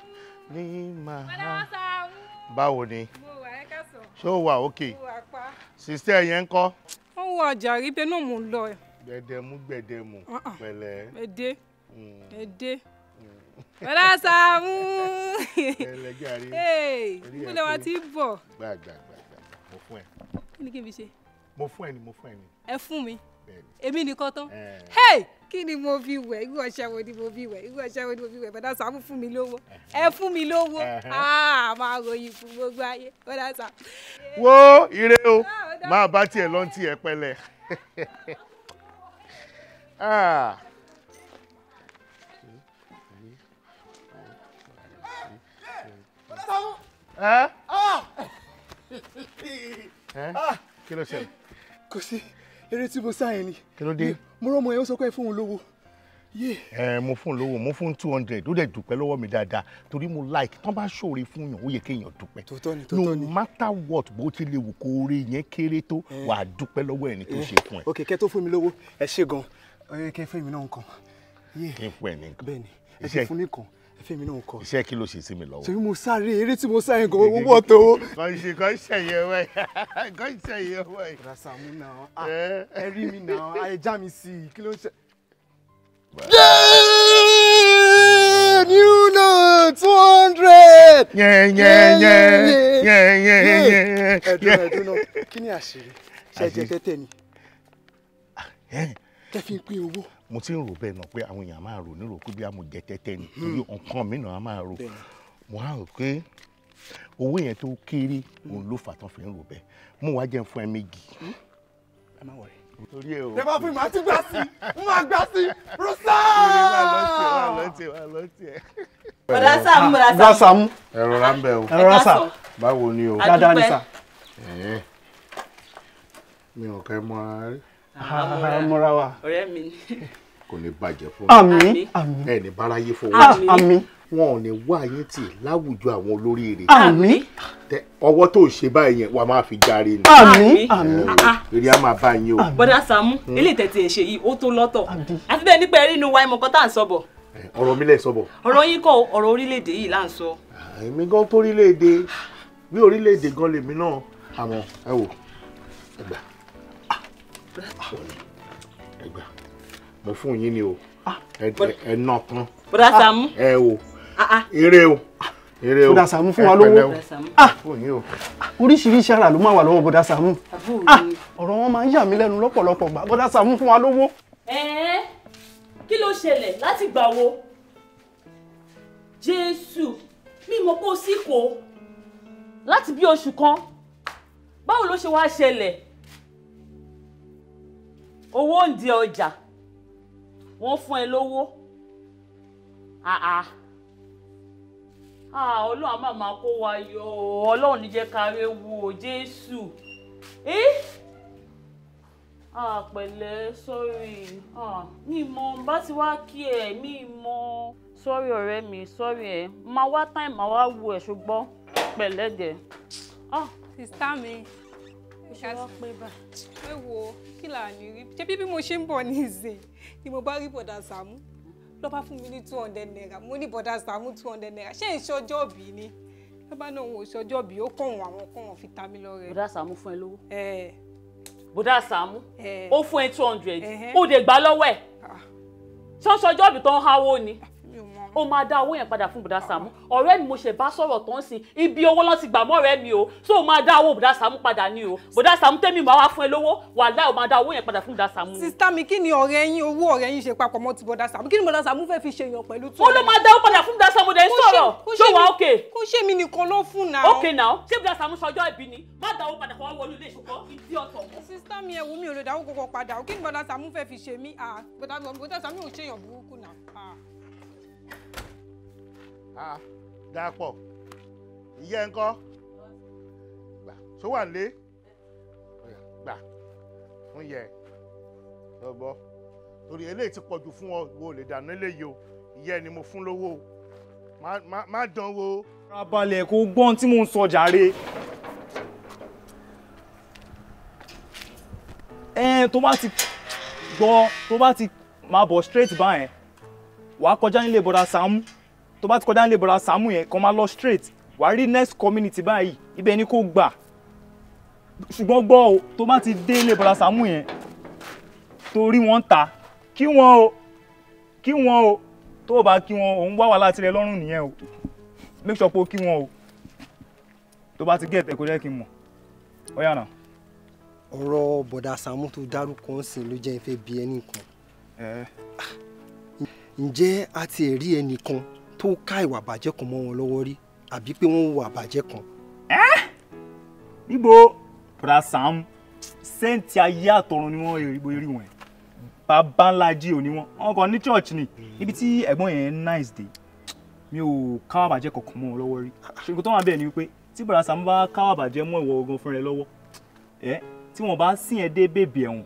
ni màá. Báwo ni? Ṣé o wà òkè? Sísẹ́ yẹn ń kọ́? Ó wọ ọjà rí bẹ́ẹ̀ náà mò ń lọ. Gbẹdẹmú gbẹdẹmú pẹ̀lẹ́. Ẹdẹ ẹdẹ. Bọ́lá Sàámú. Pẹ̀lẹ́ jàre. Mo lè wá tí bọ̀. Gbà gbà gbà gbà, mo fún ẹ. Kí ni kí n fi ṣe? Mo fún ẹ ni, mo fún ẹ ni. Ẹ fún mi. Èmi nìkan tán. Hey! Kí ni mo fi wẹ̀? Irú ọṣẹ wo ni mo fi wẹ̀? Irú ọṣẹ wo ni mo fi wẹ̀? Bọ́lá Sàámú fún mi lówó. Ẹ fún mi lówó. Máa ròyìn fún gbogbo ayé. Bọ́lá Sàámú. Wo ire o, máa bá tiẹ̀ lọ́n tiẹ̀ pẹ̀lẹ́. Kí ló ṣẹlẹ̀? Kò sí eré tí mo sá yẹn ni. Kí ló dé? Mo rọ́mọ yẹn, ó sọ pé ẹ fún òun lówó. Ẹ mo fún un lówó, mo fún 200, ó dẹ̀ dúpẹ́ lọ́wọ́ mi dáadáa torí mo like tán bá ṣòre fún yàn, ó yẹ kéèyàn dúpẹ́. Tòótọ́ ni, tòótọ́ ni. No matter what, bó ti lè wù kó oore yẹn kéré tó, wà á dúpẹ́ lọ́wọ́ ẹni tó ṣe fún ẹ. Ok, kẹ́ tó fún mi lówó, ẹ ṣé gan, kẹ́ fún mi náà nǹkan. Kí n fún ẹ ní nǹkan? Bẹ́ẹ̀ni, ẹ ṣe fún mi nǹkan, ẹ fún mi náà nǹkan. Iṣẹ́ kí ló ṣe sí mi lọ́wọ́? Ṣé mo sáré eré tí mo sá yẹn gan, owó ọ̀tọ̀ o. Kàn ṣe yẹ wẹ̀, kàn ṣe yẹ wẹ̀. Bọ́lá Sàámú náà, ẹ rí mi náà, ẹ já mi sí i, kí ló ń ṣe? Yeah! New note 200. Yeah, yeah, yeah, yeah, yeah, yeah. Ẹ̀dùn náà, kí ni àṣírí? Ṣé jẹ tẹ́tẹ́ ni? Tẹ́ fi ń pín owó. Mo ti ń rò bẹ́ẹ̀ náà pé àwọn èèyàn máa rò nírò pé bí a mo jẹ tẹ́tẹ́ ni, torí nǹkan mi náà máa rò. Mo á rò pé owó yẹn tó kéré òun ló fà tán fi ń rò bẹ́ẹ̀. Mo wá jẹun fún ẹ méjì. Ẹ má wọrí. Torí ẹ o. Ẹ bá fún mi, màá tún gbà sí, mo máa gbà sí, Rosa. Bọ́lá Sàámú, Bọ́lá Sàámú. Ẹ rọra ń bẹ o. Ẹ rọra sà. Báwo ni o? Dáadáa ni sà. Mi ò kẹ́ mọ ara rí. Mọ́ra wa. Ọ̀rẹ́ mi ni. Kò ní bàjẹ́ fún Àmín. Àmín. Ẹ ní báráyé fowó. Àmín. Wọn ò ní wá yín tì láwùjọ àwọn olóríire. Àmín. Ọwọ́ tó ṣe báyìí yẹn wàá máa fi járe ni. Àmín. Àmín. Èrè á máa bá yín o. Bọ́dà Sàámú, eléyìí tẹ̀tí ẹ̀ ṣe yìí ó tó lọ́tọ̀. Àfi bẹ́ẹ̀ nípa ẹ̀rí inú wa ìmọ̀ kan tá à ń sọ bọ̀. Ọ̀rọ̀ mi lẹ̀ sọ bọ̀. Ọ̀rọ̀ yín kọ́, ọ̀rọ̀ orílẹ̀-èdè yìí là ń sọ. Èmi gan tó orílẹ̀-èdè bí orílẹ̀-èdè gan lèmi náà. Àmọ́ ẹ wò, ẹ gbà, ẹ gbà, mo fún yín ni o, ẹ ná tán. Bọ́dà Sàámú. Ẹ wò, eré o, eré o. Bọ́dà Sàámú fún wa lówó. Oríṣiríṣi ara ló máa wà lọ́wọ́ Bọ́dà Sàámú. Ọ̀rọ̀ wọn máa ń yà mí lẹ́nu lọ́pọ̀lọpọ̀ gbà. Bọ́dà Sàámú fún wa lówó. Kí ló ṣẹlẹ̀ láti gbà wo? Jésù, mi mọ̀ pé o sì kó láti bí oṣù kan. Báwo ló ṣe wá ṣẹlẹ̀? Owó ń di ọjà, wọ́n fún ẹ lówó. Ọlọ́run á máa máa kó wa yọ, Ọlọ́run ní jẹ́ ká réwu o, Jésù. Pẹ̀lẹ́, sorry. Mi mọ̀ bá ti wá kí ẹ, mi mọ̀. Sorry ọ̀rẹ́ mi, sorry ẹ. Máa wá time, máa wá wo ẹ̀ ṣùgbọ́n pẹ̀lẹ́ dẹ̀. Sista mi, ẹ wá pé bá. Ẹ wo kí là ní rí. Ṣé bí mo ṣe ń bọ̀ nísìn ni mo bá rí Bọ̀dà Sàámú ló bá fún mi ní 200 naira. Mo ní Bọ̀dà Sàámú 200 naira. Ṣé ìṣọjọ́ òbí ni? Ló bá náà òun ò ṣọjọ́ òbí, ó kàn wọ́n àwọn kàn wọ́n fi ta mí lọ́rẹ. Bọ̀dà Sàámú fún ẹ lówó. Bọ̀dà Sàámú ó fún ẹ 200, ó dẹ̀ gbà lọ́wọ́ ẹ̀. Ṣọ́ṣọ́jọ́ òbí tó ń háwó ni. Ó máa dá owó yẹn padà fún Bọ̀dà Sàámú. Ọ̀rẹ́ mi mo ṣe bá sọ̀rọ̀ tó ń sìn, ibi owó ló ti gbà mọ́ ọ̀rẹ́ mi o. So ó máa dá owó Bọ̀dà Sàámú padà ní o. Bọ̀dà Sàámú tẹ́mi máa wá fún ẹ lówó, wàláhì ó máa dá owó yẹn padà fún Bọ̀dà Sàámú. Sista mi, kí ni ọ̀rẹ́ yín, owó ọ̀rẹ́ yín ṣe papọ̀ mọ́ ti Bọ̀dà Sàámú? Kí ni Bọ̀dà Sàámú fẹ́ fi ṣe èèyàn pẹ̀lú tó? Ó ló máa dá owó padà fún Bọ̀dà Sàámú dẹ̀ ń sọ̀rọ̀. Ṣó wà ókè? Kó ṣe mi nìkan ló fún náà. Ókè náà. Ṣé Bọ̀dà Sàámú ṣọjọ́ ìbí ni? Má dá owó padà kó wá wọlé ilé ìṣòkò ìdí ọ̀tọ̀. Sista mi, ẹ wo mi ò lè dáwó kọ́kọ́ padà. Kí ni Bọ̀dà Sàámú fẹ́ fi ṣe mí? Bọ̀dà Sàámú ò ṣèyàn burúkú náà. Dàpọ̀, ìyá ẹ̀ ń kọ́ gbà tó wà lé gbà fún yẹ lọ́gbọ́ torí eléyìí ti pọ̀jù fún ọ, wo lè dànù eléyìí o. Ìyá ẹ̀ ni mo fún lówó o, má dán wo. Abalẹ̀ kò gbọ́n tí mò ń sọ jàre. Tó bá ti gbọ́, tó bá ti máa bọ̀ straight báyẹn, wàá kọjá nílé Bọ̀dà Sàámú. Tó bá ti kọjá nílé Bọ̀dà Sàámú yẹn, kàn máa lọ straight, wàá rí next community báyìí, ibẹ̀ ni kò gbà. Ṣùgbọ́n gbọ́ o, tó bá ti dé ilé Bọ̀dà Sàámú yẹn, torí wọ́n ń ta, kí wọ́n o, kí wọ́n o, tó o bá kí wọ́n, òun wá wàhálà tirẹ̀ lọ́rùn nìyẹn o. Make sure pé o kí wọ́n o. Tó bá ti get ẹ̀ kó jẹ́ kí n mọ̀. Ó yá náà. Ọ̀rọ̀ Bọ̀dà Sàámú tó dárúkọ ń sìn ló jẹ́ ìfẹ́ bí ẹnì kan. Ǹjẹ́ a ti rí ẹnìkan tó ká ìwà bàjẹ́ kan mọ́ wọn lọ́wọ́ rí, àbí pé wọ́n hùwà bàjẹ́ kan? Níbo Bọ̀dà Sàámú sẹ́ǹtì ayé àtọ̀run ni wọ́n rí wọn. Bàbá ńlá jí ò ní wọn. Wọn kàn ní church ni. Níbi tí ẹ̀gbọ́n yẹn nice dé, mi ò káwà bàjẹ́ kankan mọ́ wọn lọ́wọ́ rí. Ṣùgbọ́n tó wà bẹ́ẹ̀ ni wípé tí Bọ̀dà Sàámú bá káwà bàjẹ́ mọ́ ìwọ ogun fúnra ẹ lọ́wọ́, tí wọ́n bá sìn ẹ dé bèbè ẹ̀wọ̀n,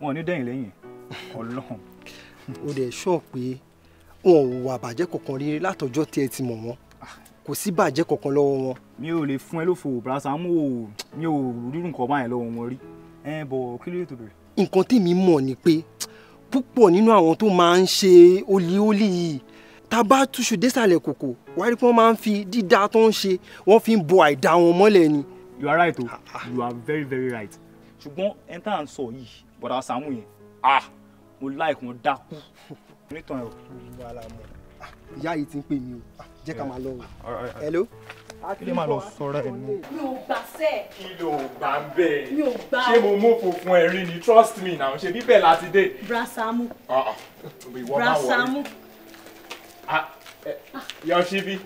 wọn ò ní dẹ̀yìn lẹ́yìn Ọlọ́run. Ó dẹ̀ sọ pé wọn ò hùwà bàjẹ́ kankan rí látọjọ́ tí ẹ ti mọ̀ wọ́n, kò sí bàjẹ́ kankan lọ́wọ́ wọn. Mi ò lè fún ẹ lófo, Bọ̀dà Sàámú ò, mi ò rírun nǹkan báyẹn lọ́wọ́ wọn rí. Bọ̀ kí ló yẹ tó bẹ̀rẹ̀? Nǹkan tèmi mọ̀ ni pé púpọ̀ nínú àwọn tó máa ń ṣe olíolí yìí, tá a bá túṣu désàlẹ̀ kòkò, wàá rí pé wọ́n máa ń fi dídá tó ń ṣe, wọ́n fi ń bo àìdá wọn mọ́lẹ̀ ni. You are right o, you are very very right. Ṣùgbọ́n ẹni tá à ń sọ yìí, Bọ̀dà Sàámú yẹn, mo like wọn dákú. Onítàn ẹ o. Ìyá yìí ti ń pè mí o, jẹ́ ká máa lọ o. Hello. Kí lè máa lọ sọ̀rọ̀ ẹ̀ nù. Mi ò gbà sẹ́ẹ̀. Kí ló gbà ń bẹ̀? Mi ò gbà. Ṣé mo mọ̀fò fún ẹ rí ni? Trust me now, ṣe bíbẹ̀ láti dé. Bra Sàámú. Ìwọ Bra máa wọrí. Sàámú. Yọ̀ṣíbí.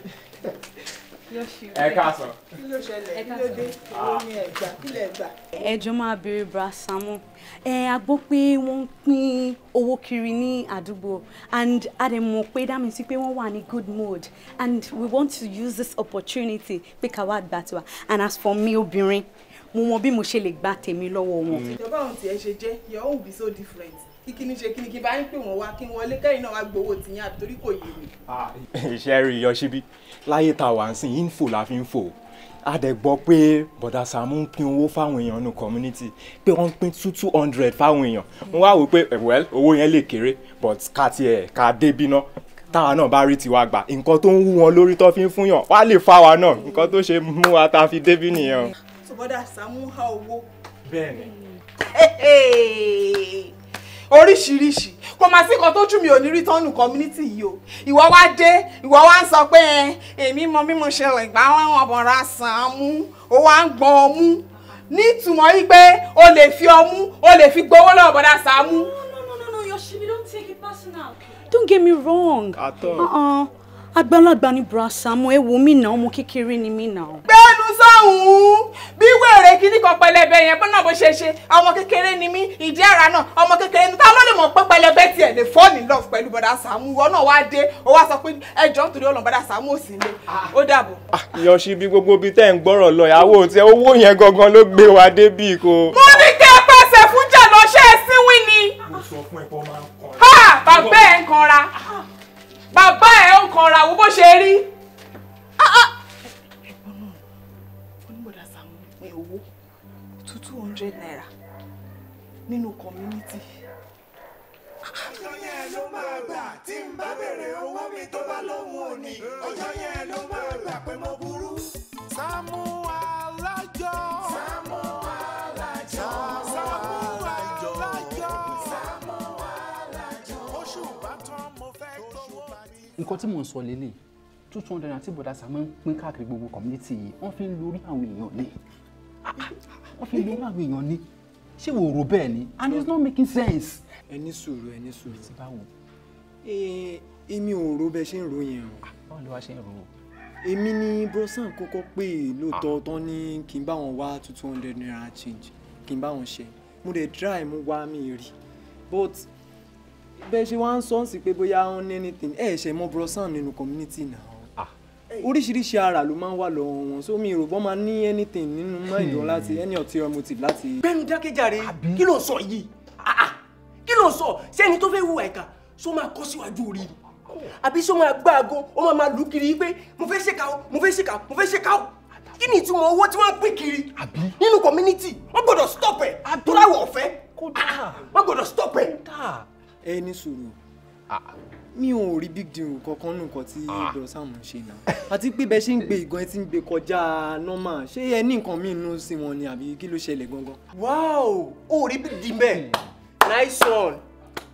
Ẹ káàsán. Kí ló ṣẹlẹ̀? Kí ló dé? Owó ni ẹ gbà, kí lẹ gbà? Ẹ jọ̀ọ́ máa béèrè Bra Sàámú. A gbọ́ pé wọ́n ń pín owó kiri ní àdúgbò, and a dẹ̀ mọ̀ pé that means pé wọ́n wà ní good mood, and we want to use this opportunity pé ká wá gbà tiwa. And as for me, obìnrin, mo mọ bí mo ṣe lè gba tèmi lọ́wọ́ wọn. Ìjọba òun tiẹ̀ ṣe jẹ́, your own will be so different. Kí ni ṣe kí ni kí n bá ń pè wọ́n wá kí n wọlé kẹ́yìn náà wá gbowó tìyín àbí torí kò yé mi. Iṣẹ́ rí Yọ̀ṣíbí láyé tá a wà ń sìn info la fi ń fò. A dẹ̀ gbọ́ pé bọ̀dà Sàámú ń pín owó fáwọn èèyàn nínú community, pé wọ́n ń pín 200 fáwọn èèyàn. Mo wá wò pé well, owó yẹn lè kéré, but ká tiẹ̀ ká débí ná, táwa náà bá rí tiwa gbà, nǹkan tó ń wú wọn lórí tó fi ń fún yàn wá lè fa wa náà, nǹkan tó ṣe mú wa tá a fi débí nìyẹn o. So bọ́dà Sàámú há owó. Bẹ́ẹ̀ni. Oríṣiríṣi kò máa sí nǹkan tójú mi ò ní rí tọ́nù community yìí o. Ìwọ wá dé, ìwọ wá ń sọ pé èmi mọ bí mo ṣe lè gbá wọn bọ̀dà Sàámú, ó wá ń gbọ́n ọmú nítumọ̀ yìí pé o lè fi ọmú, o lè fi gbowó lọ́wọ́ bọ̀dà Sàámú. No, Yoshibi, don't take it personal. Don't get me wrong. At all. Àgbàlagbà ni Bra Sàámú, ẹ wò mí náà, ọmọ kékeré ni mí náà. Gbẹ́nu sọ̀hún bí wèrè kíní kan pẹlẹbẹ yẹn bọ́nà bó ṣe ṣe, ọmọ kékeré ni mí, ìdí ara náà ọmọ kékeré ni. Ta ló lè mọ̀ pé pẹlẹbẹ tiẹ̀ lè fall in love pẹ̀lú bọ̀dà Sàámú? Ìwọ náà wá dé, ó wá sọ pé ẹjọ́ nítorí Ọlọ́run bọ̀dà Sàámú ò sí ilé, ó dàbọ̀. Yọ̀ṣíbí, gbogbo ibi tẹ́ ń gbọ́rọ̀ lọ, ìyàwó tí owó yẹn gangan ló gbé wa débì kò. Mo ní kí ẹ pàṣẹ fún jà lọ, ṣé ẹ síwìn ni. Mo sọ fún ẹ pé ó máa ń kanra. Ha! Bàbá ẹ̀ ń kanra, bàbá ẹ̀ ń kanra, wo bó ṣe rí. Owó 200 naira nínú community. Ọjọ́ yẹn ló máa gbà tí n bá bèrè owó mi tó bá lóhùn òní. Ọjọ́ yẹn ló máa gbà pé mo burú. Sàámú Alájọ. Sàámú Alájọ. Sàámú Alájọ. Sàámú Alájọ. Oṣù bá tán mo fẹ́ gbowó mi. Nǹkan tí mò ń sọ lélẹ̀, 200 àti bọ̀dà Sàámú ń pín káàkiri gbogbo community yìí, wọ́n fi ń lórí àwọn èèyàn ní. Wọ́n fi ń lórí àwọn èèyàn ní. Ṣé wò ó rò bẹ́ẹ̀ ni? And it's not making sense. Ẹ ní sùúrù, ẹ ní sùúrù. Ti báwo? Èmi ò rò bẹ́ẹ̀ ṣe ń rò yẹn o. Báwo ló wá ṣe ń rò ó? Èmi ni Brosan kọ́kọ́ pè lóòótọ́ tán ní kí n bá wọn wá 200 naira change, kí n bá wọn ṣe. Mo dẹ̀ try, mo wá mi rí. But bẹ́ẹ̀ ṣe wá ń sọ sí pé bóyá wọ́n ní anything, ẹ ṣe mọ Brosan nínú community náà. Oríṣiríṣi ara ló máa ń wà lọ́wọ́ wọn, so mi rò bọ́n máa ní anything nínú mind wọn láti any ulterior motive láti. Gbẹ́nu dákẹ́jàre, kí ló ń sọ yìí? Kí ló ń sọ? Ṣé ẹni tó fẹ́ hùwà ìkà ṣó máa kọ́ síwájú orí ni? Àbí ṣó máa gbá aago, ó máa lù kiri pé mo fẹ́ ṣèkà o, mo fẹ́ ṣèkà o, mo fẹ́ ṣèkà o? Kí ni ìtumọ̀ owó tí wọ́n ń pín kiri nínú community? Wọ́n gbọ́dọ̀ stop ẹ̀ tó láwọ̀ ọ̀fẹ́, wọ́n gbọ́dọ̀ stop ẹ̀. Ẹ ní sùúrù, mi ò rí big deal kankan nù nǹkan tí Bro Sam ń ṣe náà, àti pé bẹ́ẹ̀ ṣe ń gbé ìgan ẹ ti ń gbé kọjá normal. Ṣé ẹ ní nǹkan míì nú sí wọn ni àbí kí ló ṣẹlẹ̀ gangan? Wow, ó rí big deal bẹ́ẹ̀, nice one.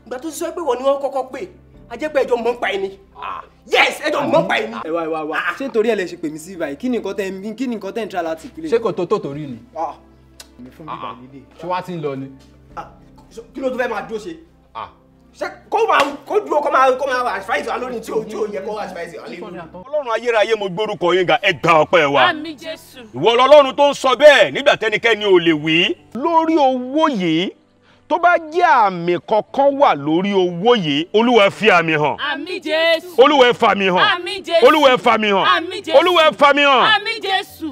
Ìgbà tó sọ pé wọ́n ni wọ́n kọ́kọ́ pè, a jẹ́ pé ẹjọ́ mọ̀ ń pa ẹni. Yes, ẹjọ́ mọ̀ ń pa ẹni. Ẹ wá, ẹ wá, wá, ṣé torí ẹ lè ṣe pè mí sí báyìí? Kí ni nǹkan tẹ́, kí ni nǹkan tẹ́ ń tra láti pílẹ̀? Ṣé kò tó tó torí ni? Fún bíbá líle. Ṣé wàá ti ń lọ ni? Kí ló tó fẹ́ máa dúró ṣe? Ṣé kó máa kó dúró kó máa advice wa lórí tí ò yẹ kó advice wa lórí. Ọlọ́run ayérayé, mo gbórúkọ yín ga, ẹ gba ọpẹ́ wa. Àmín Jésù. Ìwọ lọlọ́run tó ń sọ bẹ́ẹ̀ nígbà tẹ́nikẹ́ni ò lè wí. Lórí owó yìí, tó bá jẹ́ àmì kankan wà lórí owó yìí, Olúwa fi àmì hàn. Àmín Jésù. Olúwa fa àmì hàn. Àmín Jésù. Olúwa fa àmì hàn. Àmín Jésù. Olúwa fa àmì hàn. Àmín Jésù.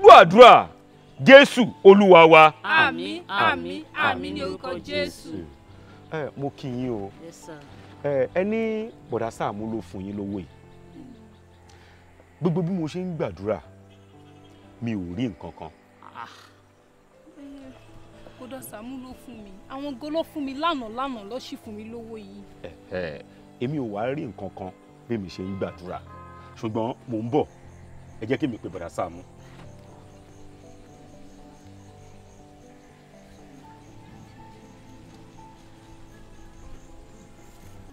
Gbàdúrà Jésù Olúwa wa. Àmín, àmín, àmín ní orúkọ Jésù. Ẹ mo kí yín o. Yes sir. Ẹ ní bọ̀dá Sàámú ló fún yín lówó yìí. Gbogbo bí mo ṣe ń gbàdúrà, mi ò rí nǹkan kan. Bọ̀dá Sàámú ló fún mi, àwọn gan ló fún mi lánàá lánàá ló sì fún mi lówó yìí. Èmi ò wá rí nǹkan kan bí mi ṣe ń gbàdúrà, ṣùgbọ́n mò ń bọ̀, ẹ jẹ́ kí mi pe bọ̀dá Sàámú.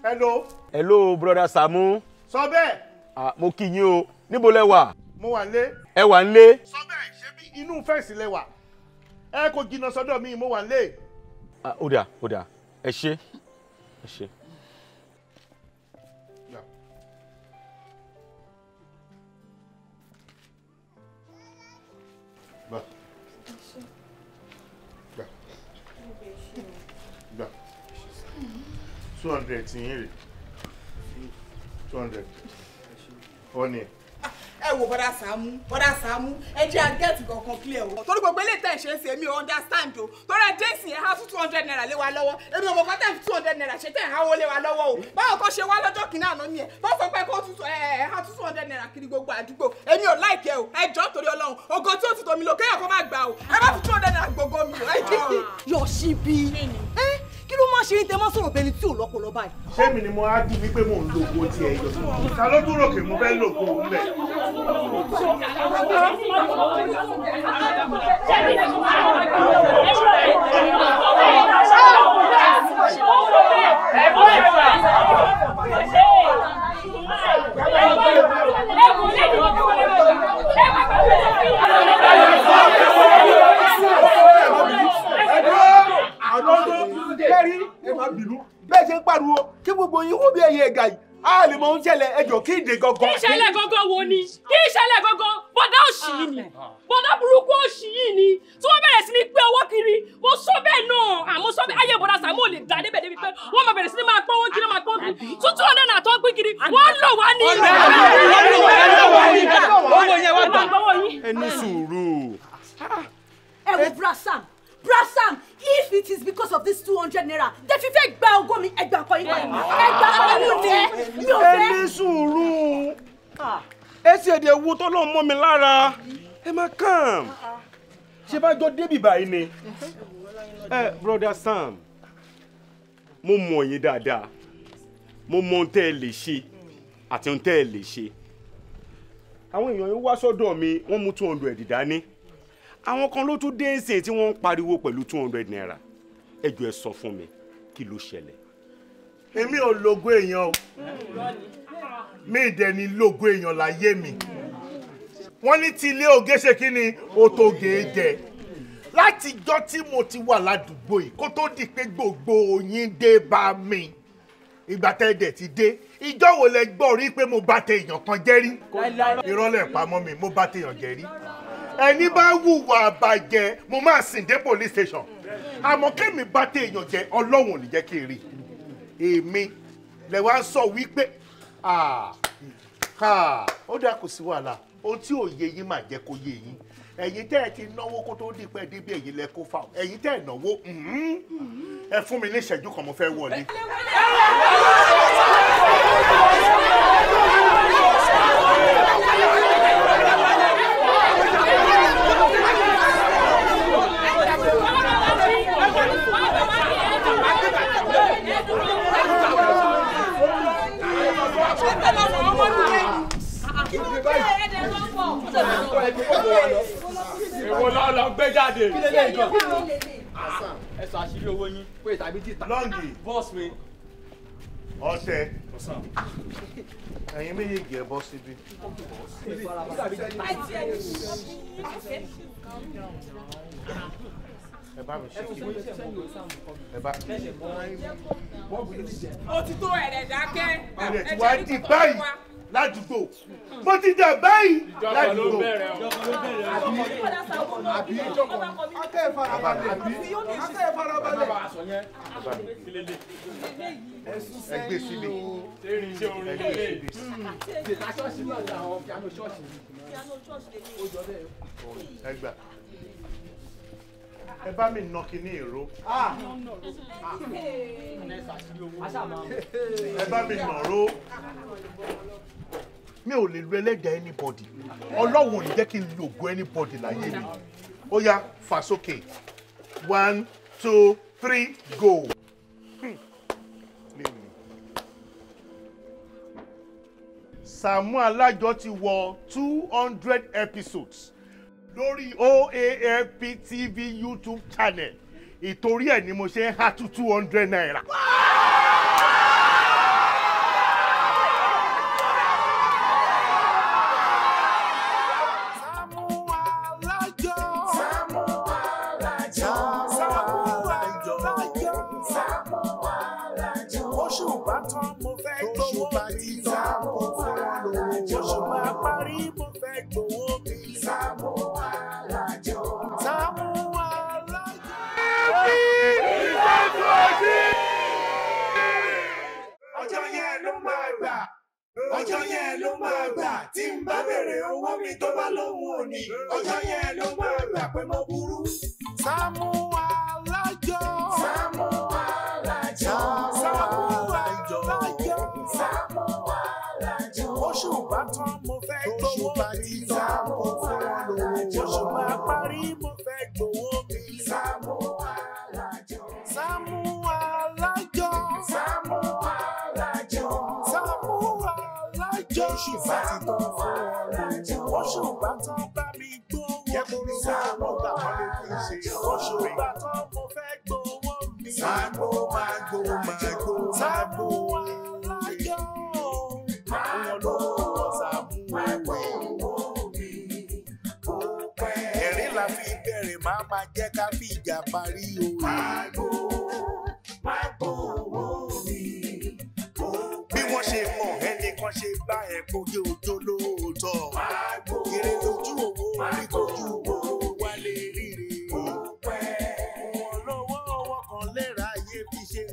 Hello. Hello, brother Sàámú. Sọ bẹ́ẹ̀. Mo kí yín o, níbo lẹ wà? Mo wà nílé. Ẹ wà nílé. Sọ bẹ́ẹ̀, ṣé bí inú fẹ́ǹsì lẹ wà? Ẹ kò jìnnà sọ́dọ̀ mi, mo wà nílé. Ó dà, ó dà, ẹ ṣé, ẹ ṣé. Gbà. Gbà. Gbà. 200 tí yín rè. 200. Ó ní. Ẹ wo bọ́dà Sàámú, bọ́dà Sàámú, ẹ jẹ́ àgẹ́tì kankan clear o. Torí gbogbo eléyìí tẹ̀ ń ṣe é ṣe, èmi ò understand o. Torí ẹ dé ìsìn ẹ̀ há 200 naira lé wa lọ́wọ́. Èmi ò mọ̀ kọ́ tẹ̀ fi 200 naira ṣe tẹ̀ ń háwó lé wa lọ́wọ́ o. Báwo kọ́ ṣe wá lọ́jọ́ kìíní àná ni ẹ̀? Bá sọ pé kó ẹ̀ há 200 naira kiri gbogbo àdúgbò. Èmi ò like ẹ o. Ẹ jọ̀ọ́ torí Ọlọ́run. Ògo tí ó ti tòmí lò kéèyàn kó má gbà o. Ẹ má fi 200 naira gbogbo mi o. Yọ̀ṣíbí, kí ló máa ṣe ní tẹ máa sọ̀rọ̀ bẹni tí ò lọ́pọlọ báyìí. Ṣé mi ni mo á dùn wípé mò ń lo ògo tiẹ̀ yọ? Ta ló dúró kè mo fẹ́ lò ògo ńlẹ̀? Bẹ́ẹ̀ ṣe ń pariwo kí gbogbo yín wó bí ẹyẹ ẹ̀gà yìí a lè mọ ohun ṣẹlẹ̀ ẹjọ́ kí ìdè gangan. Kí ìṣẹ̀lẹ̀ gangan wo ni? Kí ìṣẹ̀lẹ̀ gangan? Bọ̀dá òṣì yìí ni, bọ̀dá burúkú òṣì yìí ni tí wọ́n bẹ̀rẹ̀ sí ní pé owó kiri. Mo sọ bẹ́ẹ̀ náà, àmọ́ sọ bẹ́ẹ̀ ayé bọ̀dá Sàámú ò lè dá débẹ̀ débi pé wọ́n máa bẹ̀rẹ̀ sí ní máa pọ́n owó kiri, máa pọ́n kiri. 200 naira tó ń pín kiri, wọ́n lò wá ní. Ẹ ní sùúrù. Ẹ wo Bra Sam, Bra Sam, if it is because of this 200 naira, tẹ fi fẹ́ gba ògo mi, ẹgbà kọ́ yín padà, ẹgbà kọ́ mi ò fẹ́, mi ò fẹ́. Ẹ ní sùúrù. Ẹ sì èdè wo tó lọ́n mọ́ mi lára. Ẹ má kàn. Ṣé bá jọ débì báyìí ni? Ẹ Brother Sam, mo mọ̀ yín dáadáa. Mo mọ ohun tẹ́ ẹ lè ṣe àti ohun tẹ́ ẹ lè ṣe. Àwọn èèyàn yín wá sọ́dọ̀ mi, wọ́n mú 200 dání. Àwọn kan ló tún dé ẹsẹ̀ tí wọ́n ń pariwo pẹ̀lú 200 naira. Ẹ jọ̀ọ́ ẹ sọ fún mi, kí ló ṣẹlẹ̀? Èmi ò lògo èèyàn o. Mi dẹ̀ ní lògo èèyàn láyé mi. Wọ́n ní tí ilé oge ṣe kí ni o tó gé jẹ. Látijọ́ tí mo ti wà ládùúgbò yìí kó tó di pé gbogbo yín dé bá mi. Ìgbà tẹ́ dẹ̀ ti dé. Ìjọ́ wo lẹ gbọ́ rí pé mo bá tẹ èèyàn kan jẹ́ rí? Irọ́ lẹ̀ pamọ́ mi, mo bá tẹ èèyàn jẹ́ rí. Ẹni bá wùwà bàjẹ́ mo máa sìn dé police station. Àmọ́ kémi bá tẹ èèyàn jẹ, Ọlọ́run ò ní jẹ́ kí n rí. Èmi lẹ wá ń sọ wípé ó dáa, kò sí wàhálà. Ohun tí ò yé yín máa jẹ́ kó yé yín. Ẹ̀yin tẹ́ ẹ ti náwó kó tó dípẹ́ débi ẹ̀yin lẹ kó fa. Ẹ̀yin tẹ́ ẹ náwó, ẹ fún mi ní ìṣẹ́jú kan mo fẹ́ wọlé. Èwo lọ gbé jáde. Ẹ sọ àṣírí owó yín pé tàbí títà. Lọ́ngì. Bọ́ọ̀sì mi. Ọ̀sẹ̀. Ẹ̀yin méjèèjì ẹ bọ́ síbí. Ẹ bá mi ṣe kí mi. Ẹ bá. Ó ti tó ẹ̀rẹ̀ dákẹ́. Ẹ̀rẹ̀ tí wàá di báyìí ládùúgbò. Mo ti dà báyìí ládùúgbò. Ẹ gbé síbi. Ẹ gbé síbi. Ẹ gbà. Ẹ bá mi nà kíní ìró. Ẹ bá mi nà ró. Mi ò lè lu ẹlẹ́dàá anybody. Ọlọ́run ò ní jẹ́ kí n lo ògo anybody láyé mi. Ó yá, fà sókè. 1, 2, 3, go. Sàámú Alájọ ti wọ 200 episodes lórí OAFP TV YouTube channel. Ìtorí ẹ̀ ni mo ṣe ń há 200 naira. Ọjọ́ yẹn ló máa gbà. Ọjọ́ yẹn ló máa gbà tí n bá béèrè owó mi tó bá lóhùn òní. Ọjọ́ yẹn ló máa gbà pé mo burú. Sàámú Alájọ. Sàámú Alájọ. Sàámú Alájọ. Sàámú Alájọ. Oṣù bá tán mo fẹ́ gbowó mi. Sàámú Alájọ. Oṣù bá parí mo fẹ́ gbowó mi. Sàámú Alájọ. Sàámú Alájọ. Sàámú Alájọ. Sàámú Alájọ. Oṣù bá ti tán fún ọ lójú. Oṣù bá tán bá mi gbowó mi. Sàámú Alájọ. Oṣù bá tán mo fẹ́ gbowó mi. Sàámú máa gbó máa gbó. Sàámú Alájọ. Àwọn lówó Sàámú owó mi. Ẹ̀rín la fi bẹ̀rẹ̀ máa ma jẹ́ ká fi ìjà parí o. Máa gbó, máa gbó owó mi. Bí wọ́n ṣe mọ̀ ẹnìkan ṣe bá ẹ̀ kojú ojó lóòótọ́. Kiri lójú owó orí kojú owó wálé rírì. Wọn lọ́wọ́ ọwọ́ kan lẹ́ra ayé fi ṣe